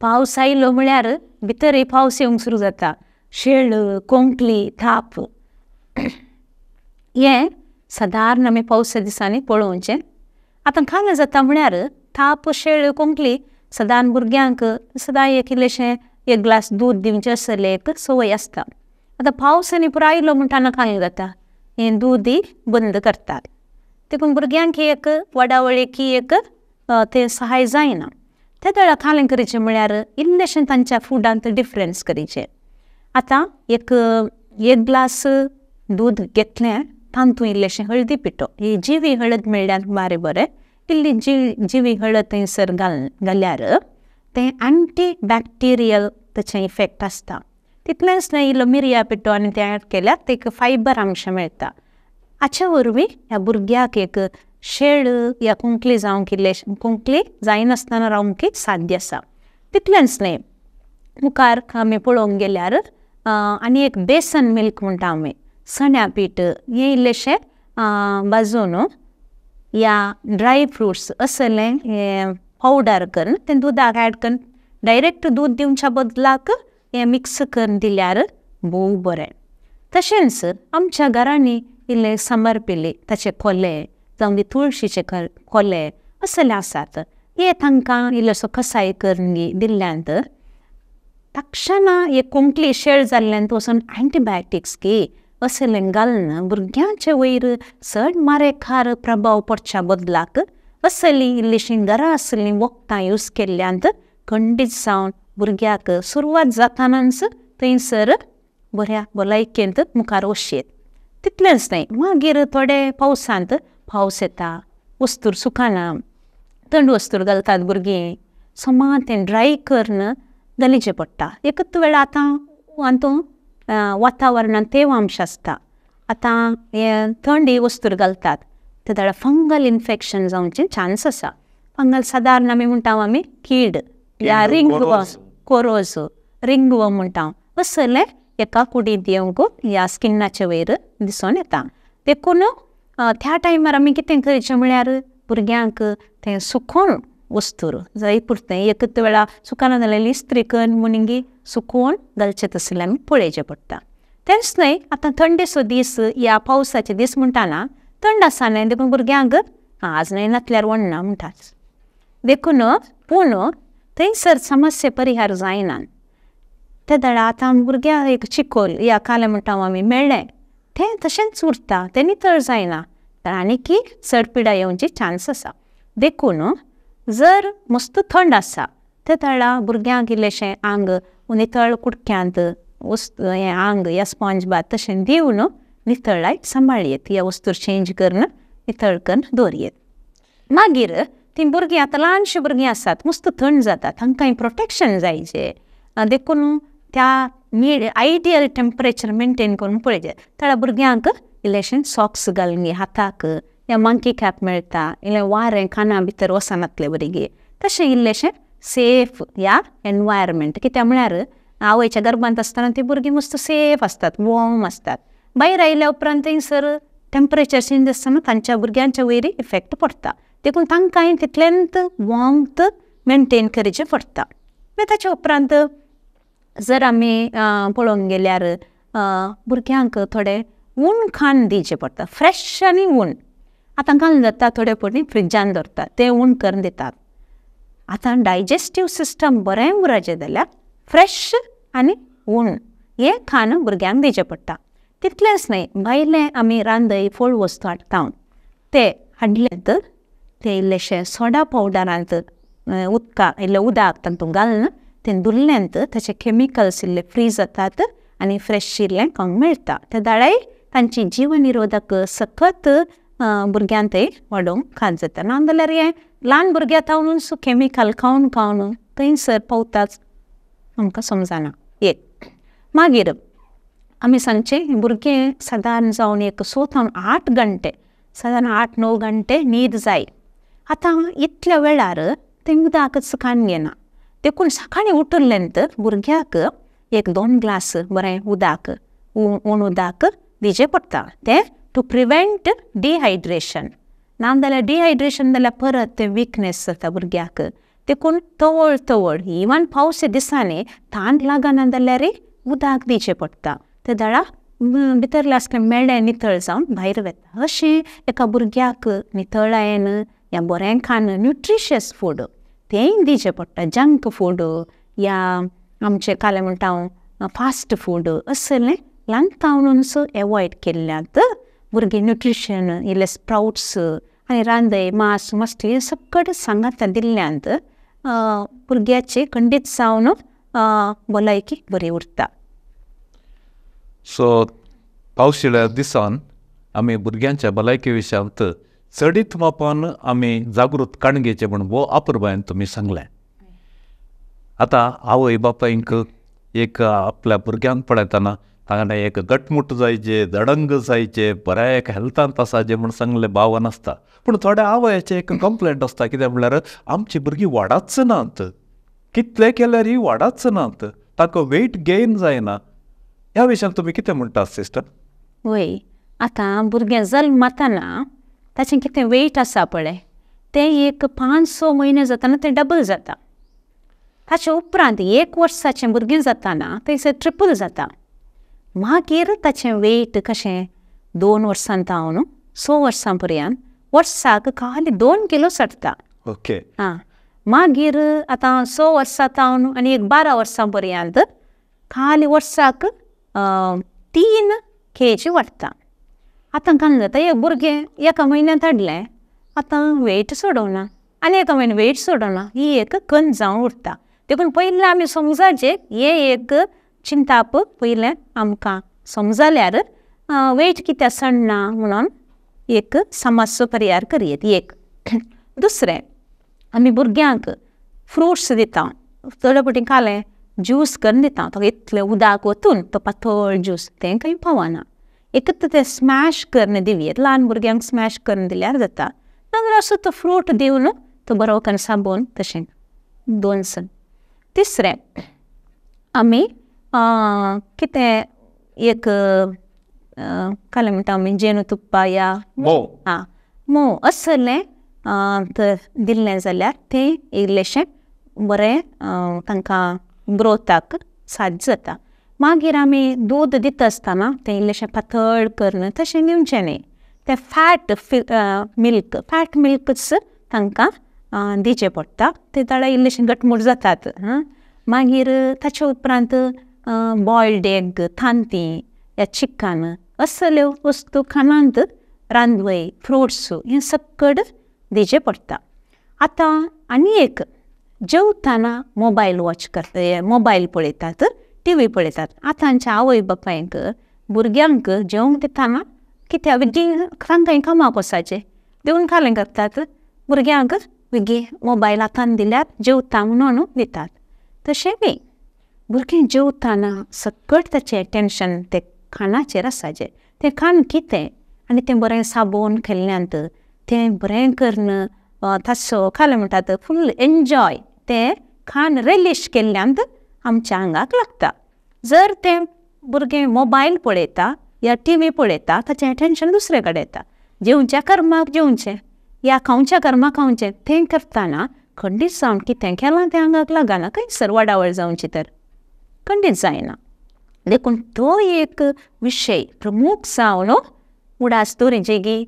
पावस आयलो म्हळ्यार भितर पावस येवंक सुरू जाता शेळ कोंकली थाप हें सादारण आमी पावसा दिसांनी पळोवचें. आतां कांय जाता म्हळ्यार थाप शेळ कोंकली सदां भुरग्यांक सदां एक इल्लेशें एक ग्लास दूद दिवचें आसलें एक संवय आसता. आतां पावस आनी पुरो आयलो म्हणटाना कांय जाता हें दूदय बंद करतात. देखून भुरग्यांक एक वाडावळीक एक तें सहाय जायना. ते वेळार कालें करीचें म्हळ्यार इल्लेशें तांच्या फुडांत डिफरन्स करीचें. आतां एक एक ग्लास दूद घेतलें तातूंत इल्लेशें हळदी पिठो, ही जिवी हळद मेळ्ळ्यार बारे बरें, इल्ली जिवी हळद थंयसर घाल्यार तें एंटी बॅक्टेरियल ताचें इफेक्ट आसता. तितलेंच न्हय इल्लो मिरया पिठो आनी तें ऍड केल्यार ताका फायबर अंश मेळटा. हाचे वरवीं ह्या भुरग्याक एक शेळ या खोंकली जावंक इल्लें खोंकली जायनासतना रावंक साध्य आसा. तितलेंच न्हय मुखार आमी पळोवंक गेल्यार आनी एक बेसन मिल्क म्हणटा आमी, चण्या पीठ हें इल्लेशें भाजून या ड्राय फ्रुट्स असलें हें पावडर करून तें दुदाक ऍड करून डायरेक्ट दूद दिवच्या बदलाक हें मिक्स करून दिल्यार भोव बरें. तशेंच आमच्या घरांनी इल्ले समरपिले ताचे खोले जावं तुळशीचे खोले असले आसात, हे तांकां इल्लोसो कसाय करून दिल्ल्यांत तक्षणा एक खोंकली शेळ जाल्ल्यान वचून एंटीबायोटिक्स की असलें घालून भुरग्यांचे वयर चड मारेकार प्रभाव पडच्या बदलाक असली इल्लीशी घरा आसलीं वखदां यूज केल्ल्यांत खंडीत जावन भुरग्याक सुरवात जातानाच थंयसर बऱ्या भलायकेंत मुखार वचयेत. तितलेंच न्हय मागीर थोडे पावसांत पावस येता, वस्तूर सुकना, थंड वस्तूर घालतात भुरगीं, समा तें ड्राय करून घालीचें पडटा. एकच वेळार आतां हातूंत वातावरणांत तेव अंश आसता, आतां हें थंड ही वस्तूर घालतात ते जाल्यार फंगल इन्फेक्शन जावचे चान्स आसा. फंगल सादारण आमी म्हणटा आमी कीड या रिंगवर्म, कोरोज, रिंगवर्म म्हणटा, असलें एका कुडींत येवंक ह्या स्किनाचे वयर दिसून येता. देखून त्या टायमार आमी कितें करचें म्हळ्यार भुरग्यांक तें सुकोवन वस्तूर जाय पुरतें एकच वेळा सुकना जाल्यार इस्त्री करून म्हणून सुकोवन घालचें तसलें आमी पळोवचें पडटा. तेंच न्हय आतां थंडेचो दीस या पावसाचे दीस म्हणटाना थंड आसा न्हय, देखून भुरग्यांक आज न्हय नातल्यार वडना म्हणटात, देखून पूण थंयसर समस्या परिहार जायना. ते दळा आतां भुरग्यांक एक चिकोल या कालें म्हणटा आमी मेळ्ळें तें तशेंच उरता, तें नितळ जायना, तर आनीकी चड पिडा येवची चान्स आसा. देखून जर मस्त थंड आसा ते तळा भुरग्यांक इल्लेशें आंग नितळ कुडक्यांत वस्तू हें आंग या स्पॉन्ज बाथ तशें दिवन नितळाय सांबाळयेत, ह्या वस्तूर चेंज करून नितळ करून दवरयेत. मागीर तीं भुरगीं आतां ल्हानशीं भुरगीं आसात, मस्त थंड जाता, तांकां प्रोटेक्शन जायचें, देखून त्या आयडियल टेम्परेचर मेनटेन करून पळयचें. त्या भुरग्यांक इल्लेशें सॉक्स घालून हाताक या मंकी कॅप मेळटा, इल्लें वारें काना भितर वचनातलें भुरगीं, तशें इल्लेशें सेफ ह्या एनवायरमेंट. कित्याक म्हळ्यार आवयच्या गर्भांत आसतना ती भुरगीं मस्त सेफ आसतात, वॉर्म आसतात. भायर आयल्या उपरांत थंयसर टेम्परेचर चेंज आसतना तांच्या भुरग्यांच्या वयर इफेक्ट पडटा, देखून तांकांय तितलेंत वॉर्मथ मेनटेन करचें पडटा. मागीर ताच्या उपरांत जर आमी पळोवंक गेल्यार भुरग्यांक थोडें ऊन खाण दिवचें पडटा, फ्रेश आनी ऊन. आतां घालून जाता थोडे पयलीं फ्रिजान दवरतात तें ऊन करून दितात. आतां डायजेस्टीव सिस्टम बरें उरचें जाल्यार फ्रेश आनी ऊन हें खाण भुरग्यांक दिवचें पडटा. तितलेंच न्हय भायलें आमी रांदय फळ वस्तू हाडटा ते हाडले तर ते इल्लेशे सोडा पावडरांत उदका इल्लें उदक तातूंत घालून तें धुल्ल्यांत ताचे केमिकल्स इल्ले फ्री जातात आनी फ्रेश इल्लें खावंक मेळटा. ते दाळाय तांची जीवनिरोधक सकत भुरग्यांक थंय वाडोवंक खात जाता. ना जाल्यार हें ल्हान भुरग्यां तावनूच केमिकल खावन खावन थंयसर पावताच आमकां समजना. एक मागीर आमी सांगचें भुरगें सादारण जावन एक 6 ते 8 घंटे, सादारण 8-9 घंटे न्हीद जाय. आतां इतल्या वेळार तें उदकच कान घेना, देखून सकाळीं उठलें तर भुरग्याक 1-2 ग्लास बरें उदक ऊन उदक दिवचें पडटा, तें टू प्रिवेंट डिहायड्रेशन. ना जाल्यार डिहायड्रेशन जाल्यार परत तें विकनेस जाता भुरग्याक. देखून तवळ तवळ इवन पावसा दिसांनी ताण लागना जाल्यार उदक दिवचें पडटा, ते दळा भितरलें आसलें मेळ्ळें नितळ जावन भायर वता. अशें एका भुरग्याक नितळायेन या बरें खाण न्युट्रिशियस फूड तेंय दिवचें पडटा. जंक फूड या आमचें कालें म्हणटा हांव फास्ट फूड असलें ल्हान तावनूच एवॉयड केल्ल्यांत भुरगीं न्युट्रिशन इल्ले स्प्रावट्स आनी रांदय मांस मस्ती हें सगळें सांगाता दिल्ल्यांत भुरग्याची खंडीत जावन भलायकी बरी उरता. सो पावशिळ्या दिसान आमी भुरग्यांच्या भलायके विशयांत चडीत मापान आमी जागृत काणगेचे म्हूण वो अपुरबायेन तुमी सांगलें. आतां आवय बापायंक एक आपल्या भुरग्यांक पळयतना तांकां एक गटमूट जायचे, दडंग जायचे, बऱ्या एक हेल्थांत आसा जे म्हूण सांगलें भावन आसता. पूण थोड्या आवयाचें एक कंप्लेंट आसता, कितें म्हणल्यार आमची भुरगीं वाडाच नात, कितले केल्यारय वाडाच नात, ताका वेट गेन जायना. ह्या विशयान तुमी कितें म्हणटात सिस्टर? वय, आतां भुरगें जल्मतना ताचें कितें वेट आसा पळय तें एक 5-6 म्हयने जातना तें डबल जाता. ताचे उपरांत 1 वर्साचें भुरगें जातना थंयसर ट्रिपल जाता. मागीर ताचें वेट कशें 2 वर्सां जावन 6 वर्सां पर्यंत वर्साक खाली 2 किलो चडटा. ओके. आं, मागीर आतां 6 वर्सां जावन आनी एक 12 वर्सां पर्यंत खाली वर्साक 3 kg वाडटा. आतां कांय जाता, एक भुरगें एका म्हयन्यांत हाडलें, आतां वेट सोडोना आनी एका म्हयन्यान वेट सोडोना, ही एक कन जावन उरता. देखून पयलें आमी समजाचें हें एक चिंताप पयलें आमकां समजाल्यार वेट कित्याक सडना म्हणून एक समस्या परिहार करयेत. एक दुसरें, आमी भुरग्यांक फ्रुट्स दिता, थोडे फावटी कालें ज्यूस करून दिता, तो इतलें उदक वतून तो पातळ ज्यूस तें खंय पावना. एकच तें स्मॅश करून दिवयेत, ल्हान भुरग्यांक स्मॅश करून दिल्यार जाता. नाजाल्यार असो तो फ्रूट दिवन तो बरो करून साबून तशें 2 सन. तिसरें, आमी कितें एक कालें म्हणटा आमी जेनु तुप्पा या म्होंव, आं म्होंव असलें दिल्लें जाल्यार तें इल्लेशें बरें तांकां ग्रोथाक साध्य जाता. मागीर आमी दूद दिता आसतना तें इल्लेशें पातळ करून तशें दिवचें न्ही, तें फॅट मिल्क, फॅट मिल्कच तांकां दिवचें पडटा, ते ताळ्या इल्लेशें गटमूट जातात. मागीर ताचे उपरांत बॉयल्ड एग, तांतीं या चिकन असल्यो वस्तू खाणांत रांदवय, फ्रुट्स हें सक्कड दिवचें पडटा. आतां आनी एक, जेवतना मोबायल वॉच करता, मोबायल पळयतात, टिवी पळयतात. आतां आमच्या आवय बापायंक भुरग्यांक जेवंक दितना कित्याक बेगीन तांकां कामाक वचपाचें देखून कालें करतात, भुरग्यांक बेगीन मोबायल हातान दिल्यार जेवता म्हणून दितात. तशें न्ही, भुरगीं जेवतना सकट ताचें टेंशन तें खाणाचेर आसाचें, तें खाण कितें आनी तें बरें साबोन केल्ल्यांत तें बरें करून ताचो कालें म्हणटात फूल एन्जॉय, तें खाण रिलीश केल्ल्यांत आमच्या आंगाक लागता. जर तें भुरगें मोबायल पळयता या टिवी पळयता ताचें टेंशन दुसरे कडेन येता. जेवच्या कर्माक जेवचें या खावच्या कर्माक खावचें, तें करतना खंडीत जावन कितें केलां तें आंगाक लागना, खंयसर वाडावळ जावची तर खंडीत जायना. देखून तो एक विशय प्रमुख जावन उडास दवरिचे की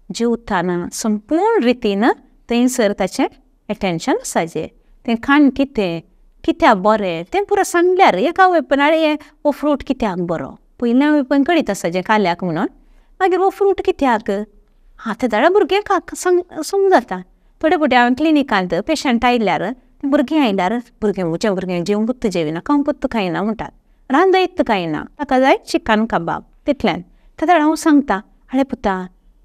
जेवतना संपूर्ण रितीन थंयसर ताचें एटेंशन आसाचें, तें खाण कितें कित्याक बरें तें पुरो सांगल्यार एका वयपण आरे हो फ्रूट कित्याक बरो, पयल्या वयपण कळीत आसा काल्याक म्हणून, मागीर हो फ्रूट कित्याक हां ते जाल्यार भुरगें समजता. थोडे फावटी हांवें क्लिनिकांत पेशंट आयल्यार भुरगीं आयल्यार भुरगें म्हजें भुरगें जेवंकूच जेविना, खावंकूच खायना म्हणटात, रांदयत खायना, ताका जाय चिकन कबाब तितल्यान. ते जाल्यार हांव सांगता, आरे पुता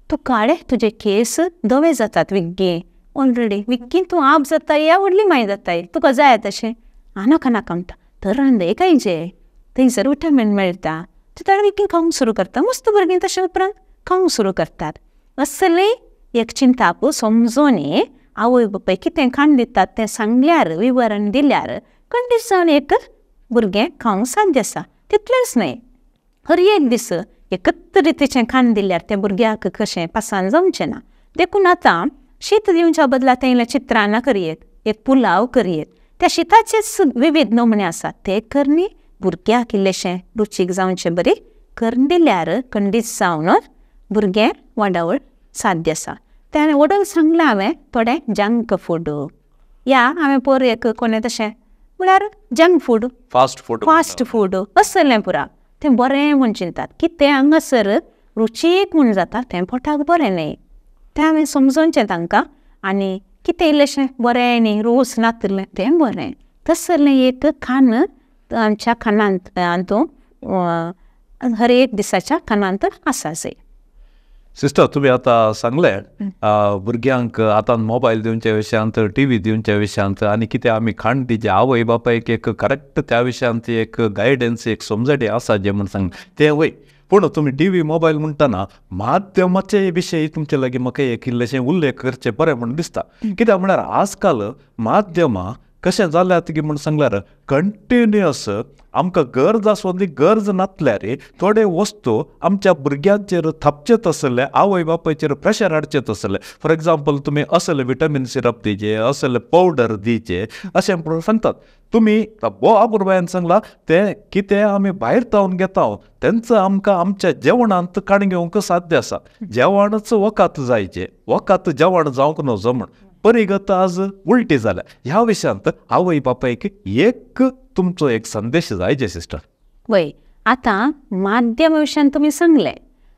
तुका आरे तुजे केस धवे जातात विग्गी ऑलरेडी, विग्गी तूं आप जाता या व्हडली माय जाताय, तुका जाय तशें. आं नाका नाका म्हणटा, तर रांदय खायचें, थंयसर विटामीन मेळटा. ते जाल्यार विग्गी खावंक सुरू करता, मस्त भुरगीं तशें उपरांत खावंक सुरू करतात. असलें एक चिंताप समजून आवय बापाय कितें खाण दितात तें सांगल्यार, विवरण दिल्यार खंडीत जावन एक भुरगें खावंक साध्य आसा. तितलेंच न्हय, हर एक दीस एकच रितीचें खाण दिल्यार तें भुरग्याक कशें पसंद जावचें ना. देखून आतां शीत दिवच्या बदला तें इल्लें चित्रान्ना करयेत, एक पुलाव करयेत, त्या शिताचेच विविध नमुने आसात ते करणी भुरग्याक इल्लेशें रुचीक जावचें बरी करून दिल्यार खंडीत जावन भुरगें वाडावळ साध्य आसा. तें वडल सांगलां हांवें थोडें जंक फूड या हांवें पोर एक कोणें तशें म्हळ्यार junk food, fast food, fast food असलें पुरा तें बरें म्हूण चिंतात कितें हांगासर रुचीक म्हूण जाता तें पोटाक बरें न्हय, तें हांवें समजोवचें तांकां. आनी कितें इल्लेशें बरें न्ही रोस नातिल्लें तें बरें तसलें एक खाण आमच्या खाणांत हर एक दिसाच्या खाणांत आसा जाय. सिस्टर तुमी आतां सांगलें भुरग्यांक आतां मोबायल दिवच्या विशयांत, टी व्ही दिवच्या विशयांत आनी कितें आमी खाण दिचें, आवय बापायक एक करेक्ट त्या विशयांत एक गायडन्स एक समजणी आसा जें म्हूण सांग तें वय. पूण तुमी टी व्ही मोबायल म्हणटना माध्यमाचे विशय तुमचे लागीं म्हाका एक इल्लेशें उल्लेख करचें बरें म्हूण दिसता. कित्याक म्हळ्यार आजकाल माध्यमां कशें जाल्यात की म्हूण सांगल्यार कंटिन्युअस आमकां गरज आसून ती गरज नासल्यार थोडे वस्तू आमच्या भुरग्यांचेर थापचेत आसले, आवय बापायचेर प्रेशर हाडचेत आसले. फॉर एग्जाम्पल तुमी असले विटामीन सिरप दिवचे, असले पावडर दिवचे अशें म्हणून सांगतात. तुमी बो अपुरबायेन सांगला तें कितें आमी भायर तावन घेता तेंचो आमकां आमच्या जेवणांत काण घेवंक साध्य आसा. जेवणच वखद जायचें, वखद जेवण जावंक नजो म्हण परिगत आज उलटी जाल्या. ह्या विशयांत आवय बापायक एक तुमचो एक संदेश जायचे सिस्टर. वय आतां माध्यम विशयान तुमी सांगलें,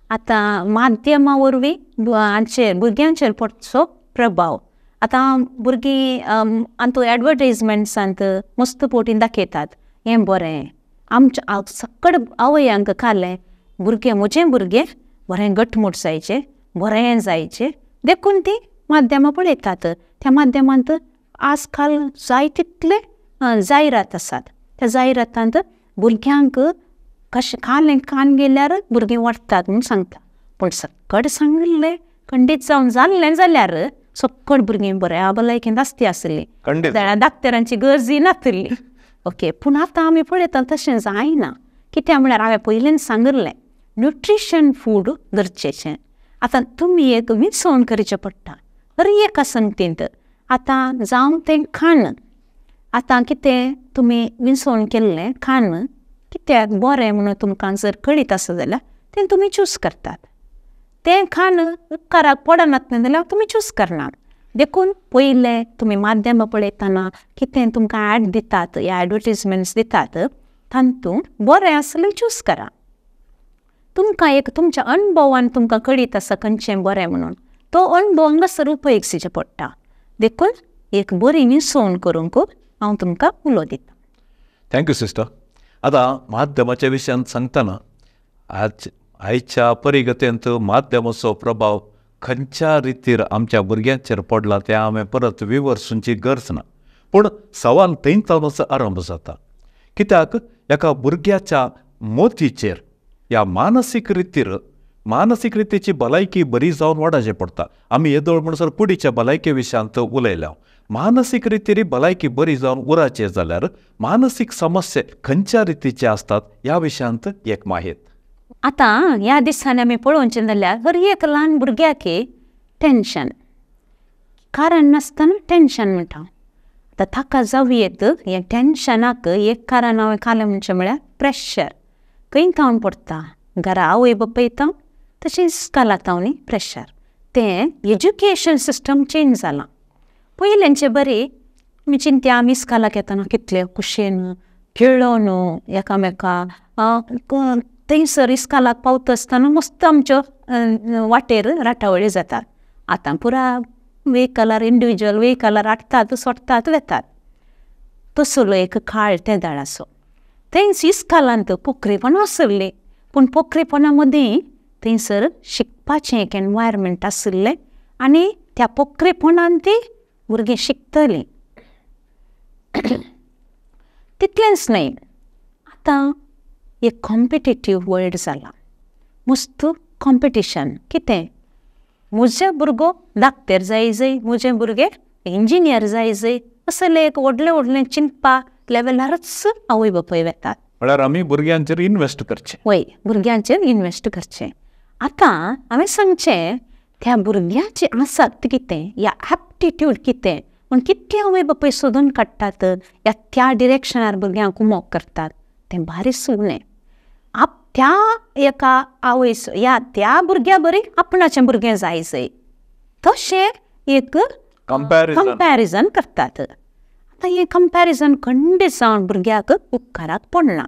आतां माध्यमा वरवीं हांचेर भुरग्यांचेर पडचो प्रभाव. आतां भुरगीं आतां एडवर्टायजमेंट्सांत मस्त पोटीन दाखयतात हें बरें आमच्या सकड आवयांक खालें भुरगें म्हजें भुरगें बरें घटमूट जायचें बरें जायचें देखून ती माध्यमां पळयतात. त्या माध्यमांत आज काल जाय तितले जायरात आसात. त्या जायरातांत भुरग्यांक कशें खालें खान गेल्यार भुरगीं वाडटात म्हूण सांगता, पूण सकट सांगिल्लें खंडीत जावन जाल्लें जाल्यार सकट भुरगीं बऱ्या भलायकेंत आसती आसली, डाक्टरांची गरजूय नातिल्ली. ओके, पूण आतां आमी पळयता तशें जायना. कित्याक म्हळ्यार हांवें पयलींच सांगिल्लें न्युट्रिशन फूड गरजेचें. आतां तुमी एक विंचवण करचें पडटा हर एका संगतींत. आतां जावं तें खाण, आतां कितें तुमी विंचवण केल्लें खाण कित्याक बरें म्हणून तुमकां जर कळीत आसा जाल्यार तें तुमी चूज करतात. तें खाण उपकाराक पडनात जाल्यार तुमी चूज करनात. देखून पयलें तुमी माध्यमां पळयतना कितें तुमकां एड दितात या एडवर्टीजमेंट्स दितात तातूंत बरें आसलें चूज करा. तुमकां एक तुमच्या अणभवान तुमकां कळीत आसा खंयचें बरें म्हणून तो अणभव हांगासर उपयोग जावचो पडटा. देखून एक बरी विंचवण करूंक हांव तुमकां उलो दितां. Thank you sister. आतां माध्यमाच्या विशयांत सांगतना आज आयच्या परिगतेंत माध्यमाचो प्रभाव खंयच्या रितीर आमच्या भुरग्यांचेर पडला तें हांवें परत विवर्सूंची गरज ना, पूण सवाल थंय तावनच आरंभ जाता. कित्याक एका भुरग्याच्या मोतीचेर ह्या मानसीक रितीर मानसीक रितीची भलायकी बरी जावन वाडायचें पडटा. आमी येदोळ म्हणसर कुडीच्या भलायके विशयांत उलयल्या. मानसीक रितीर भलायकी बरी जावन उराचें जाल्यार मानसीक समस्या खंयच्या रितीचे आसतात ह्या विशयांत एक माहित. आतां ह्या दिसांनी आमी पळोवचें जाल्यार हर एक ल्हान भुरग्याक टेंशन, कारण नासतना टेंशन म्हणटा. आतां ताका जावं येत हें टेंशनाक एक कारण हांवें खालें म्हणचें म्हळ्यार प्रेशर. खंय थावन पडटा, घरा आवय बापाय थावन तशेंच इस्कोला थावन प्रेशर. तें एज्युकेशन सिस्टम चेंज जालां. पयल्यांचे बरी आमी चिंत्या आमी इस्कोलाक येतना कितले खुशयेन खेळोन एकामेका थंयसर इस्कोलाक पावता आसतना मस्त आमच्यो वाटेर राटावळी जातात. आतां पुरा वेहिकलार इंडिविज्युअल वेहिकलार हाडटात सोडटात वेतात. तसलो एक काळ ते दाळाचो. थंयच इस्कोलांत पोखरेपणां आसली, पूण पोखरेपणा मदीं थंयसर शिकपाचें एक एनवायरमेंट आशिल्लें आनी त्या पोखरेपणान ती भुरगीं शिकतलीं. तितलेंच न्हय, आतां एक कॉम्पिटेटीव वर्ल्ड जाला, मस्त कॉम्पिटिशन. कितें म्हजें भुरगो डाक्टर जाय जाय, म्हजें भुरगें इंजिनियर जाय जाय, असलें एक व्हडलें व्हडलें चिंतपा लेवलारच आवय बापूय वेतात. म्हळ्यार आमी भुरग्यांचेर इन्वेस्ट करचें. वय, भुरग्यांचेर इन्वेस्ट करचें. आतां हांवें सांगचें त्या भुरग्याची आसक्त कितें या एप्टिट्यूड कितें म्हूण कितले आवय बापूय सोदून काडटात या त्या डिरेक्शनार भुरग्यांक उमोक करतात तें भारी सुगणें. आप त्या एका आवय या त्या भुरग्या बरी आपणाचें भुरगें जाय जाय तशें एक कंपॅरिजन करतात. आतां हें कंपॅरिजन खंडीत जावन भुरग्याक उपकाराक पडना.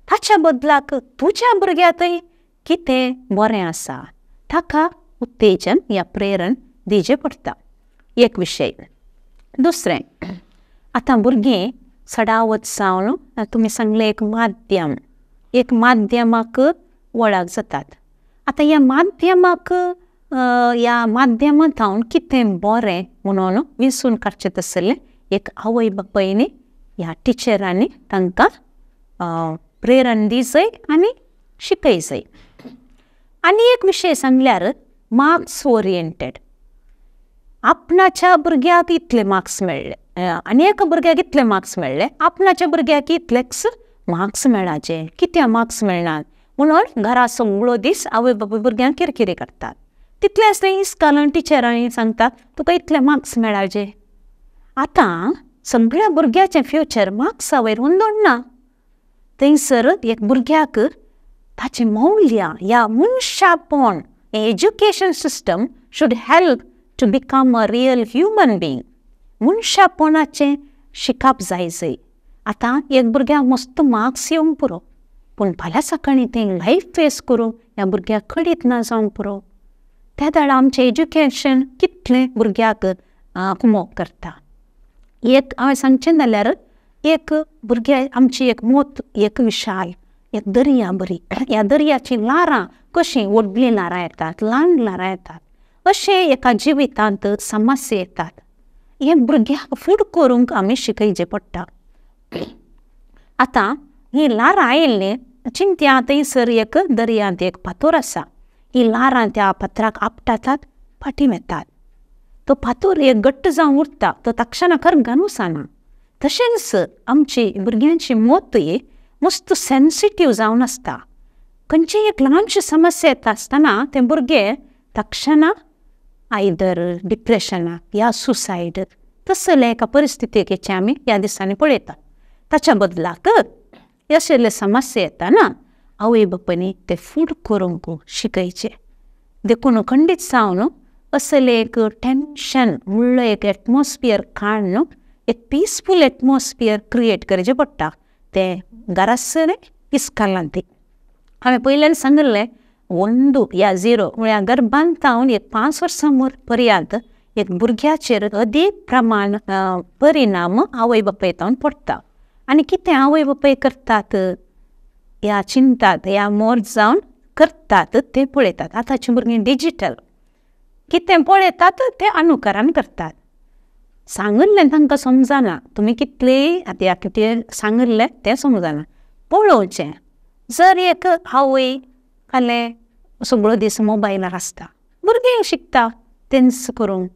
ताच्या बदलाक तुज्या भुरग्यांतय कितें बरें आसा ताका उत्तेजन या प्रेरण दिवचें पडटा. एक विशय. दुसरें, आतां भुरगीं चडावत जावन तुमी सांगलें एक माध्यम, एक माध्यमाक वळख जातात. आतां ह्या माध्यमाक ह्या माध्यमांत कितें बरें म्हणून विंचून काडचें तसलें एक आवय बापायनी ह्या टिचरांनी तांकां प्रेरणा दी जाय आनी शिकय जाय. आनी एक विशय सांगल्यार मार्क्स ओरिएंटेड, आपणाच्या भुरग्याक इतले मार्क्स मेळ्ळे आनी एका भुरग्याक इतले मार्क्स मेळ्ळे, आपणाच्या भुरग्याक इतलेच मार्क्स मेळाचे, कित्याक मार्क्स मेळनात म्हणून घरा सगळो दीस आवय बापूय भुरग्यांक किरकिरी करतात. तितलेंच न्हय, इस्कालान टिचरांनी सांगतात तुका इतले मार्क्स मेळाचे. आतां सगळ्या भुरग्याचें फ्युचर मार्क्सा वयर अंदून ना. थंयसर एक भुरग्याक ताचें मौल्यां ह्या मनशापण, Education system should help to become a real human being. मनशापणाचें शिकप जाय जाय. आतां एक भुरग्याक मस्त मार्क्स येवंक पुरो, पूण फाल्यां सकाळीं तें लायफ फेस करूंक ह्या भुरग्याक कळीत ना जावंक पुरो. त्या वेळार आमचें एज्युकेशन कितलें भुरग्याक कुमोक करता. एक हांवें सांगचें जाल्यार एक भुरग्या आमची एक मोत एक विशाल एक दर्या बरी, ह्या दर्याचीं ल्हारां कशीं व्हडलीं ल्हारां येतात, ल्हान ल्हारां येतात, अशें एका जिवितांत समस्या येतात. हें भुरग्याक फूड करूंक आमी शिकयचें पडटा. आतां हीं ल्हारां आयिल्लीं चिंत्या, थंयसर एक दर्यांत एक फातोर आसा, हीं ल्हारां त्या फातराक आपटातात, फाटीं वतात. तो फातोर एक घट्ट जावन उरता, तो तक्षणा करगन वचना. तशेंच आमची भुरग्यांची मोतय मस्त सेन्सिटीव जावन आसता. खंयचीय एक ल्हानशी समस्या येता आसतना तें भुरगें तक्षणा आयदर डिप्रेशनाक या सुसायड तसले एका परिस्थितीचें आमी ह्या दिसांनी पळयतात. ताच्या बदलाक असले समस्या येतना आवय बापायनी ते फूड करूंक शिकयचें. देखून खंडीत जावन असलें एक टेंशन म्हणलो एक एटमॉस्फियर काडून एक पिसफूल एटमॉस्फियर क्रिएट करचें पडटा. तें घरासर इस्कालांत हांवें पयल्यान सांगिल्लें 1 या 0 म्हळ्यार गर्भांत सावन एक 5 वर्सां पर्यंत एक भुरग्याचेर अदीक प्रमाण परिणाम आवय बापाय तावन पडटा. आनी कितें आवय बापाय करतात ह्या चिंतात ह्या मोर जावन करतात ते पळयतात. आतांची भुरगीं डिजीटल, कितें पळयतात तें अनुकरण करतात. सांगिल्लें तांकां समजना, तुमी कितलें आतां कितें सांगिल्लें तें समजना, पळोवचें. जर एक आवय फाल्यां सगळो दीस मोबायलार आसता, भुरगीं शिकता तेंच करूंक.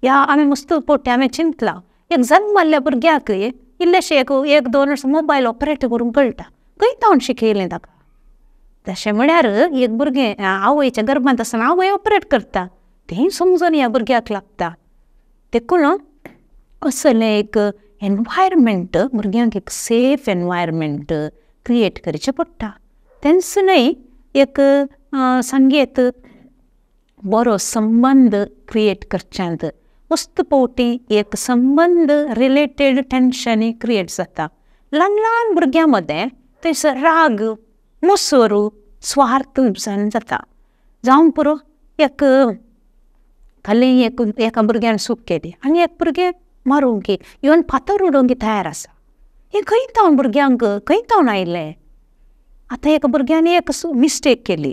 ह्या आमी मस्त पोटी हांवें चिंतलां एक जल्मल्ल्या भुरग्याक इल्लेशें एक 2 वर्सां मोबायल ऑपरेट करूंक कळटा, खंय तावन शिकयलें ताका. तशें म्हळ्यार एक भुरगें आवयच्या गर्भांत आसतना आवय ऑपरेट करता, तें समजून ह्या भुरग्याक लागता. देखून असलें एक एनवायरमेंट भुरग्यांक एक सेफ एनवायरमेंट क्रिएट करचें पडटा. तेंच न्हय, एक सांगयेत बरो संबंद क्रिएट करच्यांत मस्त पवटी एक संबंद रिलेटेड टेंशनूय क्रिएट जाता. ल्हान ल्हान भुरग्यां मदें थंयसर राग, मोसोर, स्वार्थ उपजान जाता. जावं पुरो एक खाली एक एका भुरग्यान चूक केली आनी एक भुरगें मारूंक इवन फातर उडोवंक तयार आसा. हें खंय तावन भुरग्यांक खंय तावन आयलें. आतां एका भुरग्यान एक मिस्टेक केली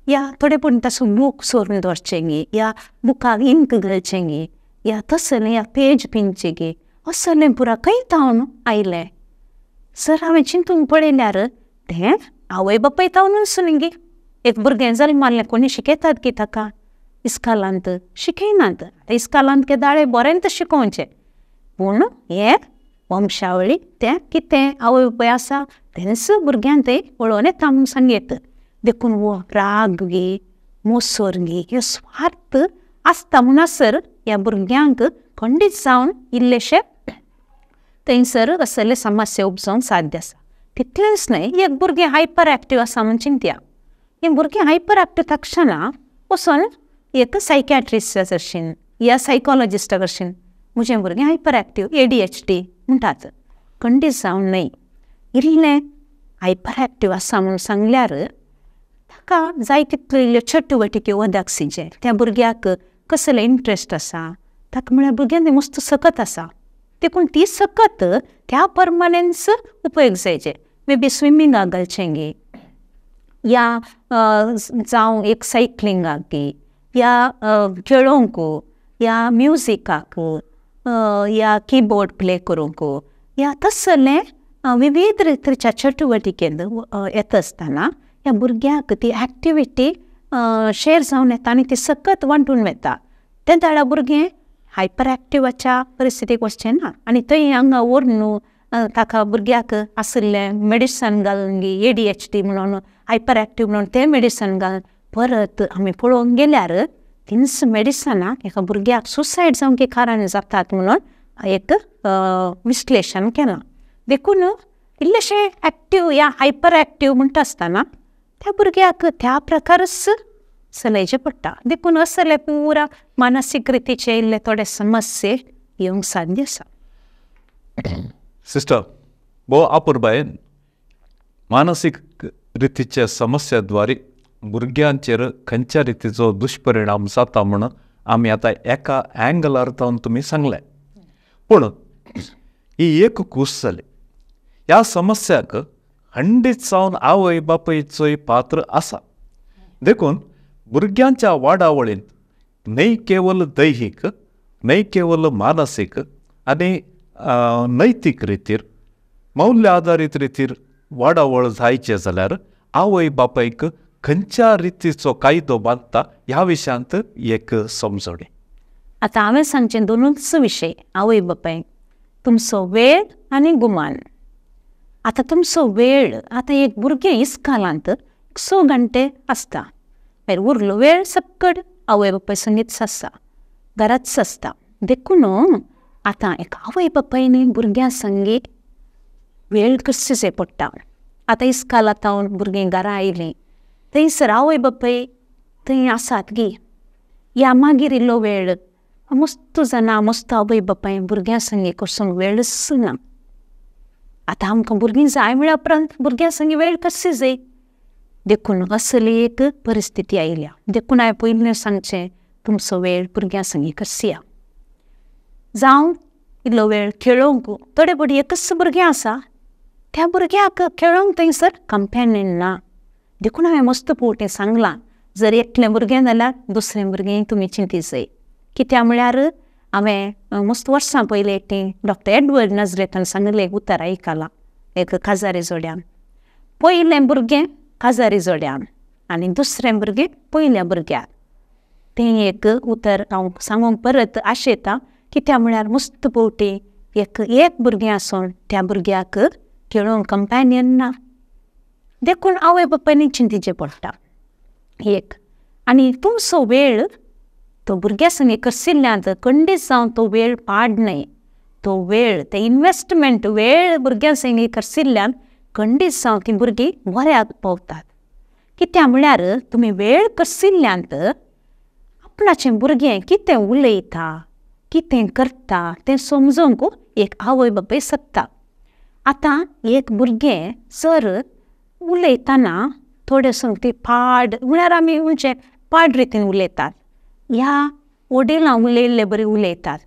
या थोडे पूण ताचो बूक सोरून दवरचें गी या बुकाक इंक घालचें गी या तसलें या पेज पिंदचें गी, असलें पुरा खंय तावन आयलें. सर हांवें चिंतून पळयल्यार तें आवय बापाय तावनूच न्ही गी. एक भुरगें जल्मल्लें कोणी शिकयतात की ताका इस्कालांत शिकयनात. आतां इस्कालांत केदाळे बरें शिकोवचें, पूण हें वंशावळी तें कितें आवय बापाय आसा तेंच भुरग्यांक तें पळोवन येता म्हूण सांगयेत. देखून हो राग गी, मोसोर गी, ह्यो स्वार्थ आसता म्हणसर ह्या भुरग्यांक खंडीत जावन इल्लेशें थंयसर असले समस्या उपजोवंक साध्य आसा. तितलेंच न्हय, एक भुरगें हायपर एक्टीव आसा म्हूण चिंतया. हें भुरगें हायपर एक्टीव तक्षणा वचून एक सायकॅट्रिस्टा भशेन या सायकोलॉजिस्टा भशेन म्हजें भुरगें हायपर एक्टीव ADHD म्हणटात. खंडीत जावन न्हय, इल्लें हायपर एक्टीव आसा म्हूण सांगल्यार ताका जाय तितल्यो इल्ल्यो चटुवटिक्यो वदक सिजे. त्या भुरग्याक कसलें इंट्रस्ट आसा, ताका म्हळ्यार भुरग्यांक मस्त सकत आसा, देखून ती सकत त्या परमानेंस उपयोग जायचे. मे बी स्विमिंगाक घालचें गे, या जावं एक सायकलिंगाक गे, या खेळोंक, या म्युजिकाक, या किबोर्ड प्ले करूंक, या तसलें विविध रितीच्या चटुवटिकेंत येता आसतना ह्या भुरग्याक ती एक्टिविटी शेर जावन येता आनी ती सकत वांटून वता. तें दाडा भुरगें हायपर एक्टिवाच्या परिस्थितीक वचचें ना आनी थंय हांगा व्हरून ताका भुरग्याक आशिल्लें मेडिसन घालून ADHD म्हणून हायपर एक्टीव म्हणून तें मेडिसन घालून परत आमी पळोवंक गेल्यार तींच मेडिसनां एका भुरग्याक सुसायड जावंक कारण जातात म्हणून एक विश्लेशण केलां. देखून इल्लेशें एक्टीव या हायपर एक्टीव म्हणटा आसतना त्या भुरग्याक त्या प्रकारच चलयचें पडटा. देखून असले पुरा मानसीक रितीचे इल्ले थोडे समस्ये येवंक साध्य आसा. सिस्टर, भोव अपुरबायेन मानसीक रितीच्या समस्याद्वारे भुरग्यांचेर खंयच्या रितीचो दुश्परिणाम जाता म्हूण आमी आतां एका एंगलार जावन तुमी सांगलें. पूण ही एक कूस जाली. ह्या समस्याक खंडीत जावन आवय बापायचोय पात्र आसा. देखून भुरग्यांच्या वाडावळींत न्हय केवल दैहीक, न्हय केवल मानसीक आनी नैतीक रितीर मौल्य आदारीत रितीर वाडावळ जायचें जाल्यार आवय बापायक खंयच्या रितीचो कायदो बांदता ह्या विशयांत एक समजणी. आतां हांवें सांगचें दोनूच विशय आवय बापायक, तुमचो वेळ आनी गुमान. आतां तुमचो वेळ, आतां एक भुरगें इस्कालांत 6 घंटे आसता, मागीर उरलो वेळ सक्कड आवय बापाय संगीत आसता, घराच आसता. देखून आतां एक आवय बापायनी भुरग्यां संगीत वेळ करचें पडटा. आतां इस्कालांत भुरगीं घरा आयलीं थंयसर आवय बापाय थंय आसात गी, या मागीर इल्लो वेळ मस्त जाणां मस्त आवय बापाय भुरग्यां संगी कसूंक वेळच ना. आतां आमकां भुरगीं जाय म्हळ्या उपरांत भुरग्यां संगी वेळ कशी जाय. देखून असली एक परिस्थिती आयल्या. देखून हांवें पयलीं सांगचें तुमचो वेळ भुरग्यां संगी कसया, जावं इल्लो वेळ खेळोंक. थोडे फावटी एकच भुरगें आसा, त्या भुरग्याक खेळोंक थंयसर कंपेनियन ना. देखून हांवें मस्त फावटी सांगलां, जर एकलें भुरगें जाल्यार दुसरें भुरगें तुमी चिंती जाय. कित्याक म्हळ्यार हांवें मस्त वर्सां पयलीं एकटी डॉक्टर एडवर्ड नजरेतान सांगलें एक उतर आयकलां एक काजारी जोड्यान. पयलें भुरगें काजारी जोड्यान आनी दुसरें भुरगें पयल्या भुरग्याक. तें एक उतर हांव सांगूंक परत आशेतां, कित्याक म्हळ्यार मस्त फावटी एक एक भुरगें आसून त्या भुरग्याक खेळोंक कंपेनियन ना. देखून आवय बापायनी चिंतिचें पडटा एक. आनी तुमचो वेळ तो भुरग्या संगी करसिल्ल्यांत खंडीत जावन तो वेळ पाड न्हय, तो वेळ ते इन्वेस्टमेंट वेळ भुरग्यां संगी करसिल्ल्यान खंडीत जावन ती भुरगीं बऱ्याक पावतात. कित्याक म्हळ्यार तुमी वेळ करसिल्ल्यांत आपणाचें भुरगें कितें उलयता कितें करता तें समजूंक एक आवय बापाय शकता. आतां एक भुरगें जर उलयतना थोडे संगती पाड म्हळ्यार आमी म्हणचे पाड रितीन उलयतात ह्या वडिलां उलयल्ले बरी उलयतात,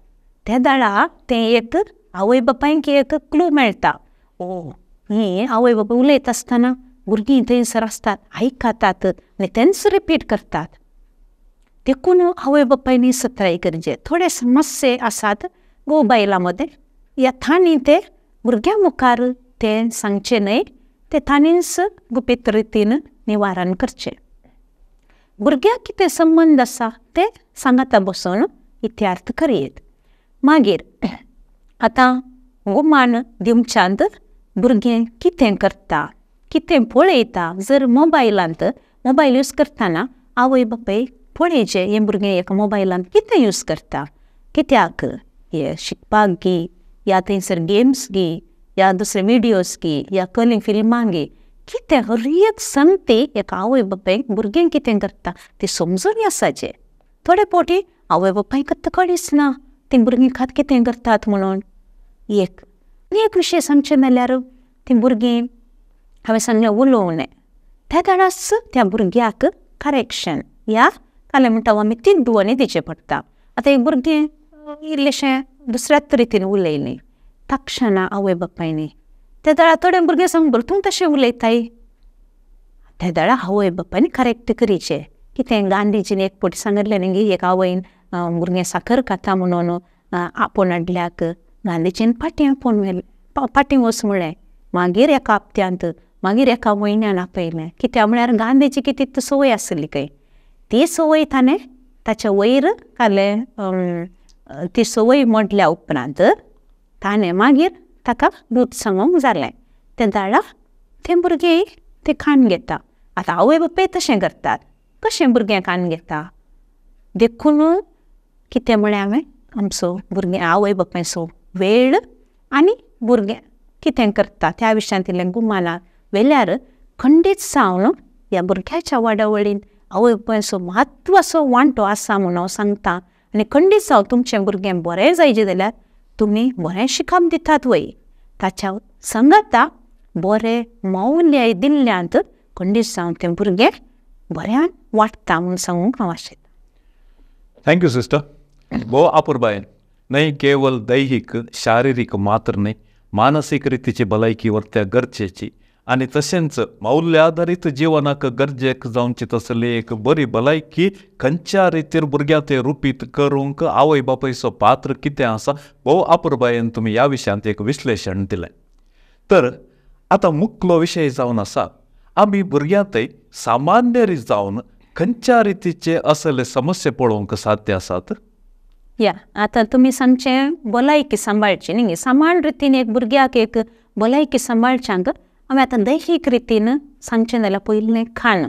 ते दाडा तें एक आवय बापायक एक क्लू मेळटा. ओ ही आवय बापाय उलयता आसतना भुरगीं थंयसर आसतात, आयकतात आनी तेंच रिपीट करतात. देखून आवय बापायनी सत्राय करचे. थोडे समस्ये आसात घोव बायलां मदें, ह्या तांणी ते भुरग्यां मुखार तें सांगचें न्हय, ते तांणीच गुपीत रितीन निवारण करचें. भुरग्याक कितें संबंद आसा तें सांगाता बसून इत्यार्थ करयेत. मागीर आतां गुमान दिवच्यांत भुरगें कितें करता कितें पळयता, जर मोबायलांत मोबायल यूज करतना आवय बापाय पळयचें हें भुरगें एका मोबायलांत कितें यूज करता, कित्याक हे शिकपाक गी, या थंयसर गेम्स गी, या दुसरे विडियोज गी, या कलिंग फिल्मां गी, कितें हर एक संगती एका आवय बापायक भुरगें कितें करता तें समजून आसाचें. थोडे फावटी आवय बापायक आतां कळीच ना तीं भुरगीं खात कितें करतात म्हणून. एक आनी एक विशय सांगचें जाल्यार तीं भुरगीं हांवें सांगलें उलोवं न्हय, त्या दाडाच त्या भुरग्याक करेक्शन या कालें म्हणटा आमी तिद्दुवनी दिवचें पडटा. आतां एक भुरगें इल्लेशें दुसऱ्याच रितीन उलयलें तक्षणा आवय बापायनी ते दळा थोडे भुरगें सांग बरें तूं तशें उलयताय ते दळा आवय बापायनी करेक्ट करीचें कितें गांधीजीन एक फावटी सांगिल्लें न्ही एक आवयन भुरगें साकर खाता म्हणून आपोवन हाडल्याक गांधीजीन फाटीं आपोवन व्हेलें फाटीं वच म्हळें मागीर एका हप्त्यांत मागीर एका म्हयन्यान आपयलें कित्याक म्हळ्यार गांधीजीक तितली संवय आसली खंय ती संवय ताणें ताच्या वयर घालें ती संवय मोडल्या उपरांत ताणें मागीर ताका दूद सांगूंक जालें तें दाळा तें भुरगें तें खाण घेता. आतां आवय बापूय तशें करतात कशें भुरगें खाण घेता देखून कितें म्हळें हांवें आमचो भुरगें आवय बापायचो वेळ आनी भुरगें कितें करता त्या विशयांत इल्लें गुमाना वेल्यार खंडीत जावन ह्या भुरग्याच्या वाडावळीन आवय बापायचो म्हत्वाचो वांटो आसा म्हूण हांव सांगता. आनी खंडीत जावन तुमचें भुरगें बरें जायचें जाल्यार तुमी बरें शिकप दितात वय ताच्या सांगाता बरें मौल्याय दिल्ल्यांत खंडीत जावन तें भुरगें बऱ्यान वाडटा म्हूण सांगूंक हांव आशेतां. Thank you sister. भोव आपुरबायेन न्हय केवल दैहीक शारिरीक मात्र न्हय मानसीक रितीची भलायकी व्हरत्या गरजेची आनी तशेंच मौल्य आदारीत जिवनाक गरजेक जावची तसली एक बरी भलायकी खंयच्या रितीर भुरग्यां ते रुपीत करूंक आवय बापायचो पात्र कितें आसा भोव आपुरबायेन तुमी ह्या विशयांत एक विश्लेशण दिलें. तर आतां मुखलो विशय जावन आसा आमी भुरग्यांतय सामान्य रीत जावन खंयच्या रितीचे असले समस्या पळोवंक साध्य आसात? या आतां तुमी सांगचें भलायकी सांबाळची न्ही सामान्य रितीन एक भुरग्याक एक भलायकी सांबाळच्यांक आमी आतां दैहीक रितीन सांगचें जाल्यार पयलें खाण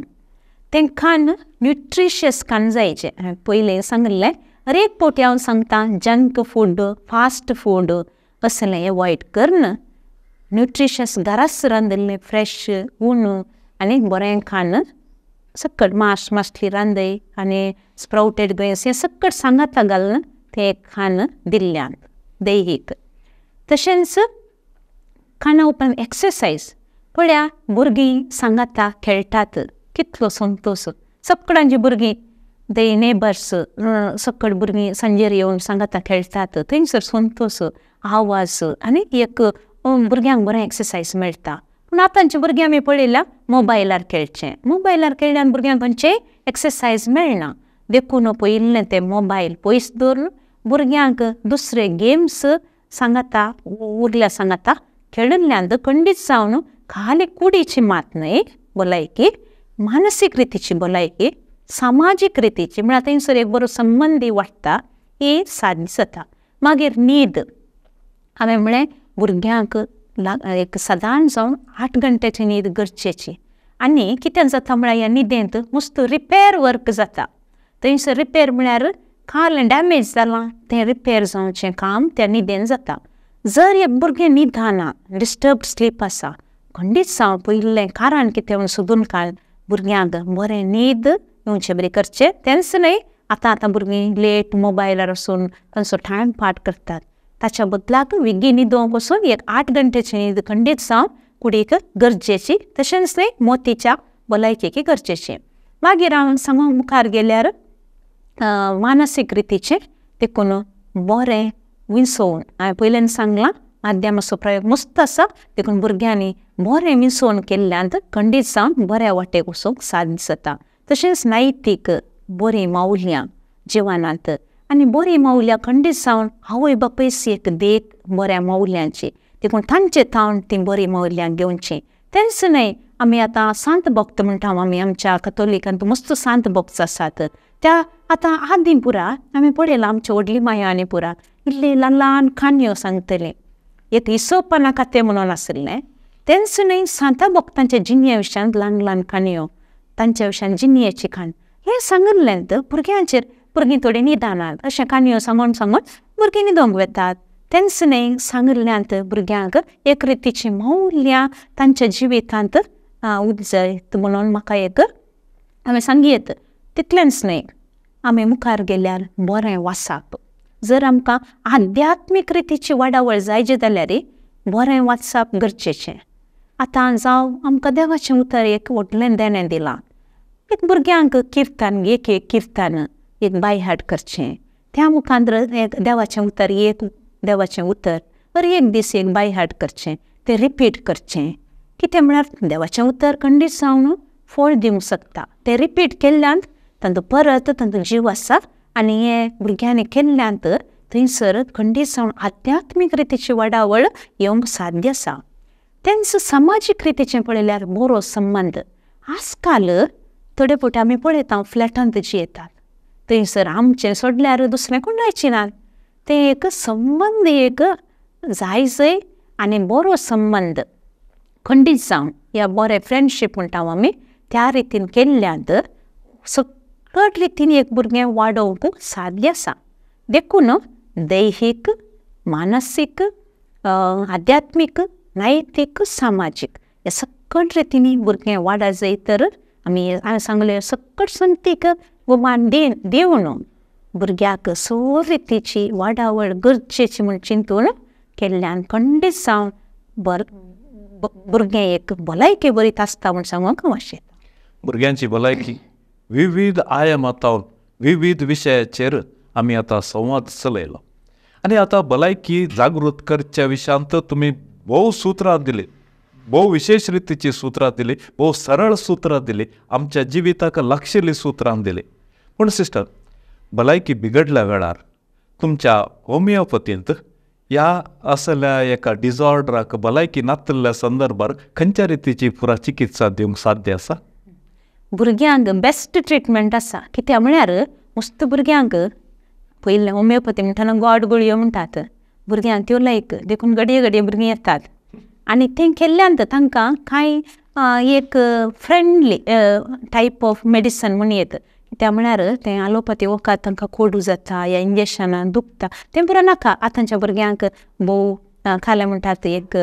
तें खाण न्युट्रिशियस खाण जायचें. हांवें पयलें सांगिल्लें हर एक फावटी हांव सांगता जंक फूड फास्ट फूड असलें एवॉयड करून न्युट्रिशियस घराच रांदिल्लें फ्रेश उण आनी बरें खाण सकट मास मासली रांदय आनी स्प्रावटेड ग्रेन्स हें सकट सांगाता घालून तें खाण दिल्ल्यान दैहीक. तशेंच खाणा उपरांत एक्सरसायज पळया भुरगीं सांगाता खेळटात कितलो संतोश सगळ्यांची भुरगीं they neighbours सकट भुरगीं सांजेर येवन सांगाता खेळटात थंयसर संतोश आवाज आनी एक भुरग्यांक बरें एक्सरसायज मेळटा. पूण आतांच्या भुरगीं आमी पळयल्या मोबायलार खेळचें मोबायलार खेळ्ळ्यान भुरग्यांक खंयचेय एक्सरसायज मेळना देखून पयिल्लें तें मोबायल पयस दवरून भुरग्यांक दुसरे गेम्स सांगाता उरल्या सांगाता खेळिल्ल्यान खंडीत जावन खाली कुडीची मात न्हय भलायकी मानसीक रितीची भलायकी सामाजीक रितीची म्हळ्यार थंयसर एक बरो संबंदी वाडटा ही साध्य जाता. मागीर न्हीद हांवें म्हळें भुरग्यांक एक सदांच जावन 8 घंट्याची न्हीद गरजेची आनी कितें जाता म्हळ्यार ह्या न्हिदेंत मस्त रिपेर वर्क जाता थंयसर रिपेर म्हळ्यार खालें डॅमेज जालां तें रिपेर जावचें काम त्या न्हिदेन जाता. जर एक भुरगें न्हिदना डिस्टर्ब स्लीप आसा खंडीत जावन पयलें कारण कितें म्हूण सोदून काड भुरग्यांक बरें न्हीद येवचें बरें करचें. तेंच न्हय आतां आतां भुरगीं लेट मोबायलार वचून तांचो टायम पाठ करतात ताच्या बदलाक वेगीं न्हिदोंक वचून एक 8 घंट्याची न्हीद खंडीत जावन कुडीक गरजेची तशेंच न्हय मोतीच्या भलायकेक गरजेचें. मागीर हांव सांगूंक मुखार गेल्यार मानसीक रितीचें देखून बरें विसवण हांवें पयल्यान सांगलां माध्यमाचो प्रयोग मस्त आसा देखून भुरग्यांनी बरें विसवण केल्ल्यान खंडीत जावन बऱ्या वाटेक वचूंक साध्य जाता. तशेंच नैतीक बरीं मौल्यां जिवनांत आनी बरीं मौल्यां खंडीत जावन आवय बापायस एक देख बऱ्या मौल्यांची देखून तांचे थावन तीं बरीं मौल्यां घेवचीं. तेंच न्हय आमी आतां सांत भक्त म्हणटा आमी आमच्या कथोलिकांत मस्त सांत भक्त आसात त्या आतां आदीं पुरा आमी पळयलां आमच्या व्हडली माया आनी पुरा इल्ली ल्हान ल्हान काणयो सांगतले एक इसोपना कथें म्हणून आशिल्लें. तेंच न्हय सांता भक्तांच्या जिणये विशयांत ल्हान ल्हान काणयो तांच्या विशयान जिणयेची काण हें सांगिल्लें भुरग्यांचेर भुरगीं थोडीं न्हिदनात अशें काणयो सांगून सांगून भुरगीं न्हिदोंक वेतात. तेंच न्हय सांगिल्ल्यांत भुरग्यांक एक रितीचीं मौल्यां तांच्या जिवितांत उजयत म्हणून म्हाका एक हांवें सांगयत. तितलेंच न्हय आमी मुखार गेल्यार बरें वाचप जर आमकां आध्यात्मीक रितीची वाडावळ जायची जाल्यार बरें वाचप गरजेचें. आतां जावं आमकां देवाचें उतर एक व्हडलें देणें दिलां एक भुरग्यांक किर्तन एक एक किर्तन एक बाय हार्ट करचें त्या मुखांत एक देवाचें उतर, एक देवाचें उतर हर एक दीस एक बाय हार्ट करचें, तें रिपीट करचें. कितें म्हळ्यार देवाचें उतर खंडीत जावन फळ दिवंक शकता. तें रिपीट केल्ल्यान तांचो परत तांचो जीव आसा आनी हें भुरग्यांनी केल्ल्यांत थंयसर खंडीत जावन आध्यात्मीक रितीची वाडावळ येवंक साध्य आसा. तेंच समाजीक रितीचें पळयल्यार बरो संबंद. आजकाल थोडे फावटी आमी पळयता फ्लॅटांत जी येतात थंयसर आमचें सोडल्यार दुसरें कोण रावचीं नात. तें एक संबंद एक जाय जंय आनी बरो संबंद खंडीत जावन या बरें फ्रेंडशीप म्हणटा आमी त्या रितीन केल्ल्यांत सगळ्या रितीन एक भुरगें वाडोवंक साध्य आसा. देखून दैहीक, मानसीक, आध्यात्मीक, नैतीक, सामाजीक ह्या सगळ्या रितींनी भुरगें वाडा जाय तर आमी हांवें सांगलें सगळ्या संतीक गुमान दिवन भुरग्याक सो रितीची वाडावळ गरजेची म्हूण चिंतून केल्ल्यान खंडीत जावन भुरगें एक भलायकी बरीत आसता म्हूण सांगूंक हांव आशेता. भुरग्यांची भलायकी विविध आयामांत विविध विशयाचेर आमी आतां संवाद चलयलो आनी आतां भलायकी जागृत करच्या विशयांत तुमी भोव सुत्रां दिली, भोव विशेश रितीची सुत्रां दिली, भोव सरळ सुत्रां दिली, आमच्या जिविताक लागशिल्ली सुत्रां दिली. पूण सिस्टर, भलायकी बिगडल्या वेळार तुमच्या होमियोपथींत ह्या असल्या एका डिसऑर्डराक भलायकी नातिल्ल्या संदर्भार खंयच्या रितीची पुरा चिकित्सा दिवंक साध्य आसा? भुरग्यांक बेस्ट ट्रिटमेंट आसा. कित्याक म्हळ्यार मस्त भुरग्यांक पयलें होमियोपथी म्हणटना गोड गुळयो म्हणटात, भुरग्यांक त्यो लायक देखून घडये घडये भुरगीं येतात आनी तें केल्ल्यान तांकां कांय एक फ्रेंडली टायप ऑफ मेडिसन म्हूण येत. कित्याक म्हळ्यार तें आलोपथी वखद तांकां कोडू जाता या इंजेक्शनां दुखता तें पुरो नाका. आतांच्या भुरग्यांक भोव खालें म्हणटात एक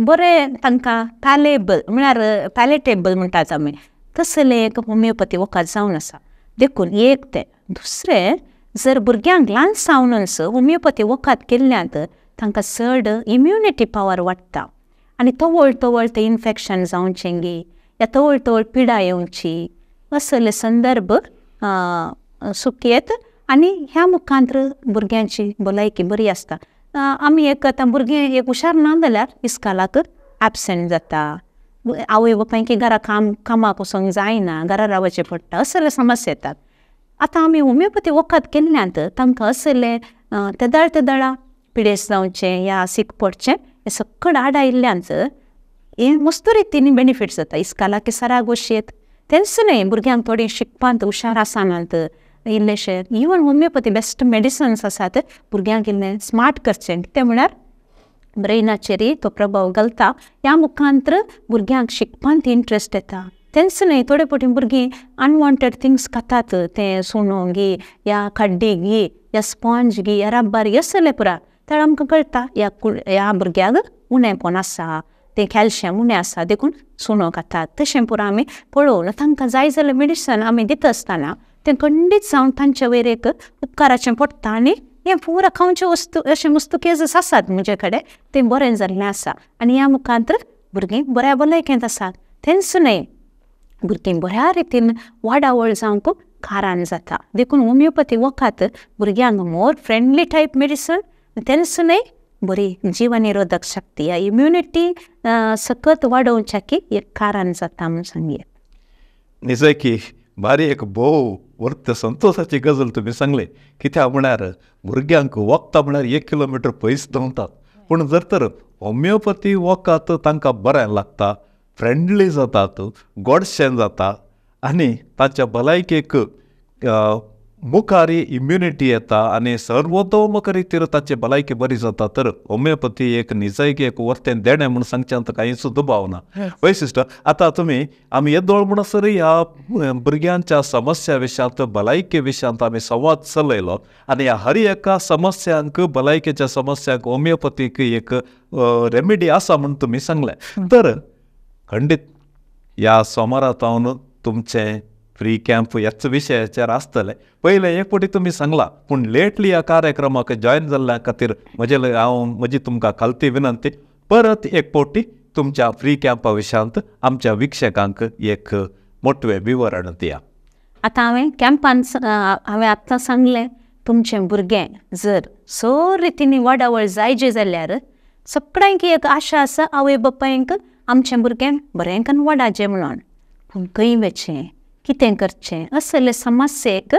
बरें तांकां पॅलेबल म्हळ्यार पॅलेटेबल म्हणटात आमी तसलें एक होमियोपथी वखद जावन आसा. देखून एक तें. दुसरें, जर भुरग्यांक ल्हान सावनच होमियोपथी वखद केल्ल्यांत तांकां चड इम्युनिटी पावर वाडटा आनी तवळ तवळ तें इन्फेक्शन जावचें गी या तवळ तवळ पिडा येवची असले संदर्भ सुकयेत आनी ह्या मुखांत भुरग्यांची भलायकी बरी आसता. आमी एक आतां भुरगें एक हुशार ना जाल्यार इस्कालाक एबसेंट जाता, आवय बापायक घरा कामाक वचोंक जायना, घरा रावचें पडटा, असले समस्या येतात. आतां आमी होमियोपथी वखद केल्ल्यांत तांकां असले तेदळ तेदळा पिडेस जावचें या सीक पडचें हें सगळें आडायिल्ल्यांत हें मस्त रितीन बेनिफीट जाता. इस्कालाक सराग वशेत तेंच न्हय, भुरग्यांक थोडीं शिकपांत हुशार आसनात इल्लेशे, इवन होमियोपथी बेस्ट मेडिसन्स आसात भुरग्यांक इल्लें स्मार्ट करचें. कितें म्हळ्यार ब्रेनाचेरय तो प्रभाव घालता, ह्या मुखांत भुरग्यांक शिकपांत इंट्रस्ट येता. तेंच न्हय, थोडे फावटी भुरगीं अनवॉन्टेड थिंग्स खातात, तें सुणो गी या खड्डी गी या स्पॉन्ज गी या रब्बर गी असलें पुरा. तर आमकां कळटा ह्या भुरग्याक उणेपण आसा, तें कॅल्शियम उणें आसा देखून सुणो खातात. तशें पुरा आमी पळोवन तांकां जाय जाल्यार मेडिसन आमी दिता आसतना तें खंडीत जावन तांचे वयर एक उपकाराचें पडटा आनी हें पुरा खावच्यो वस्तू अशें मस्त केजीस आसात म्हजे कडेन तें बरें जाल्लें आसा आनी ह्या मुखांत भुरगीं बऱ्या भलायकेंत आसात. तेंच न्हय, भुरगीं बऱ्या रितीन वाडावळ जावंक कारण जाता. देखून होमियोपथी वखद भुरग्यांक मोर फ्रेंडली टायप मेडिसन, तेंच न्हय बरी जीवनिरोधक शक्ती या इम्युनिटी सकत वाडोवच्याकी एक कारण जाता म्हूण सांगया. निजकी बारी एक भोव वर्त संतोशाची गजल तुमी सांगली. कित्याक म्हळ्यार भुरग्यांक वखदां म्हळ्यार 1 किलोमिटर पयस धांवतात, पूण जर तर होमियोपथी वखद तांकां बरें लागता, फ्रेंडली जातात, गोडशें जाता आनी तांच्या भलायकेक मुखार इम्युनिटी येता आनी सर्वतोमुख रितीर ताची भलायकी बरी जाता. तर होमियोपथी एक निजायकी एक वर्तें देणें म्हूण सांगच्यांत कांयच दुबाव ना. वय सिस्टर, आतां तुमी आमी येदोळ म्हणसर ह्या भुरग्यांच्या समस्या विशयांत, भलायके विशयांत आमी संवाद चलयलो आनी ह्या हर एका समस्यांक, भलायकेच्या समस्यांक होमियोपथीक एक रेमेडी आसा म्हूण तुमी सांगलें. तर खंडीत ह्या सोमारा तावन तुमचें फ्री कॅम्प ह्याच विशयाचेर आसतलें. पयलें एक फावटी तुमी सांगलां, पूण लेटली ह्या कार्यक्रमाक जॉयन जाल्ल्या खातीर म्हजे हांव म्हजी तुमकां खालती विनंती, परत एक फावटी तुमच्या फ्री कॅम्पा विशयांत आमच्या विक्षकांक एक मोटवें विवरण दिया. आतां हांवें कॅम्पान हांवें आत्तां सांगलें तुमचें भुरगें जर सर रितींनी वाडावळ जायजे जाल्यार सगळ्यांक एक आशा आसा आवय बापायंक आमचें भुरगें बरें करून वाडाचें म्हणून, पूण खंय वचचें कितें करचें असले समस्या एक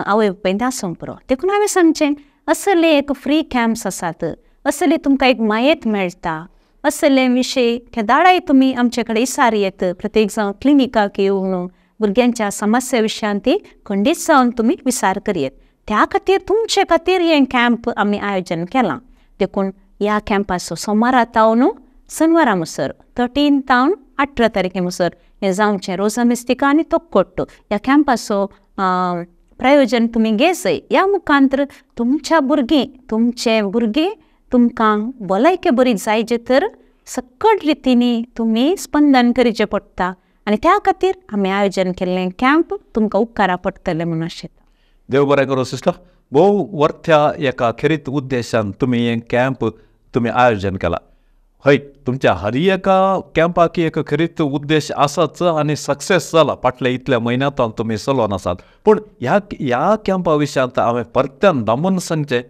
आवय बापायन आसूंक पुरो. देखून हांवें सांगचें असले एक फ्री कॅम्प्स आसात, असले तुमकां एक मायत मेळटा, असले विशय केदाळाय तुमी आमचे कडेन इसार येत प्रत्येक जावं क्लिनिकाक येवन भुरग्यांच्या समस्या विशयान ती खंडीत जावन तुमी विचार करयेत. त्या खातीर तुमचे खातीर हें कॅम्प आमी आयोजन केलां. देखून ह्या कॅम्पाचो सोमारा तावन शनवारा मुसर 13 तावन 18 तारखे मुसर हें जावचें रोजा मिस्तिका आनी तोक्कोट्ट ह्या कॅम्पाचो प्रयोजन तुमी घेजय. ह्या मुखांतर तुमच्या भुरगीं तुमचे भुरगीं तुमकां भलायके बरी जायजे तर सकट रितींनी तुमी स्पंदन करचें पडटा आनी त्या खातीर आमी आयोजन केल्लें कॅम्प तुमकां उपकारा पडटलें म्हणून अशें. देव बरें करूं सिस्टर, भोव वर्थ्या एका खेरीत उद्देशान तुमी हें कॅम्प तुमी आयोजन केलां. हय, तुमच्या हर एका कॅम्पाक एक खेरीत उद्देश आसाच आनी सक्सेस जाला फाटल्या इतल्या म्हयन्यांत तुमी चलोवन आसात. पूण ह्या कॅम्पा विशयांत हांवें परत्यान दामून सांगचें,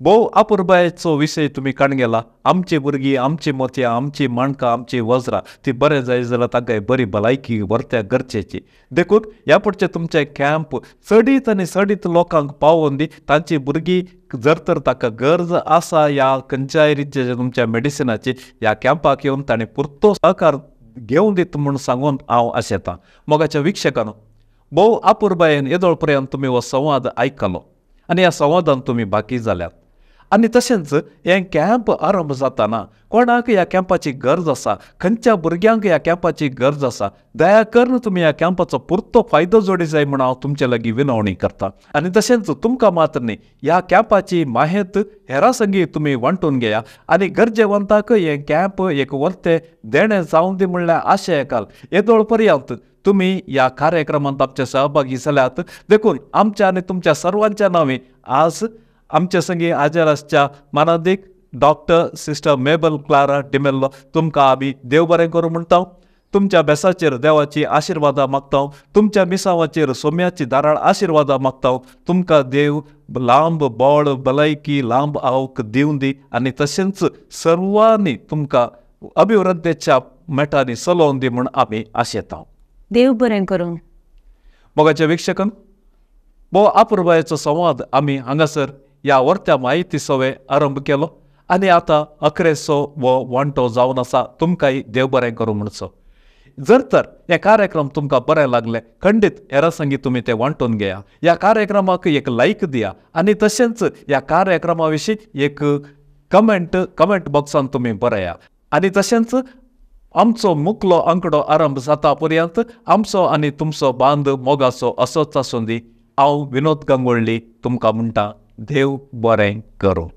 भोव अपुरबायेचो विशय तुमी काण गेला. आमची भुरगीं, आमची मोतयां, आमची माणकां, आमची वज्रां ती बरें जाय जाल्यार तांकां बरी भलायकी वर्त्या गरजेची. देखून ह्या पुडचे तुमचे कॅम्प चडीत आनी चडीत लोकांक पावोवन दी. तांची भुरगीं जर तर ताका गरज आसा ह्या खंयच्याय रितीच्या तुमच्या मेडिसिनाची, ह्या कॅम्पाक येवन ताणें पुरतो सहकार घेवन दीत म्हूण सांगून हांव आशेतां. मोगाच्या विक्षकांनो, भोव अपुरबायेन येदोळ पर्यंत तुमी हो संवाद आयकलो आनी ह्या संवादान तुमी बाकी जाल्यात. आनी तशेंच हें कॅम्प आरंभ जाताना कोणाक ह्या कॅम्पाची गरज आसा, खंयच्या भुरग्यांक ह्या कॅम्पाची गरज आसा, दया करून तुमी ह्या कॅम्पाचो पुरतो फायदो जोडी जाय म्हूण हांव तुमचे लागीं विनवणी करता. आनी तशेंच तुमकां मात्र न्ही, ह्या कॅम्पाची माहेत हेरां संगी तुमी वांटून घेया आनी गरजेवंताक हें कॅम्प एक वर्तें देणें जावन दी म्हणल्यार आशय एकाल. येदोळ पर्यंत तुमी ह्या कार्यक्रमांत आमचे सहभागी जाल्यात, देखून आमच्या आनी तुमच्या सर्वांच्या नांवे आज आमचे संगी हाजीर आसच्या मानादीक doctor sister Mabel Clara D'Mello तुमकां आमी देव बरें करूं म्हणटा. तुमच्या बेसाचेर देवाची आशिर्वादां मागता, तुमच्या मिसावाचेर सोम्याची धाराळ आशिर्वादां मागता. तुमकां देव लांब बळ भलायकी लांब आवक दिवन दी आनी तशेंच सर्वांनी तुमकां अभिवृद्धेच्या मेटांनी चलोवन दी म्हूण आमी आशेता. देव बरें करूं. मोगाच्या विक्षकान, भोव अपुरबायेचो संवाद आमी हांगासर ह्या वर्त्या म्हायती सवे आरंभ केलो आनी आतां अखरेचो हो वांटो जावन आसा. तुमकांय देव बरें करूं म्हणचो. जर तर हे कार्यक्रम तुमकां बरें लागले खंडीत हेरां संगी तुमी ते वांटून घेया, ह्या कार्यक्रमाक एक लायक दिया आनी तशेंच ह्या कार्यक्रमा विशीं एक कमेंट बॉक्सान तुमी बरया. आनी तशेंच आमचो मुकलो आंकडो आरंभ जाता पर्यंत आमचो आनी तुमचो बांद मोगाचो असोच आसूं दी. हांव विनोद गंगोळ्ळी तुमकां म्हणटा, देव बरें करूं.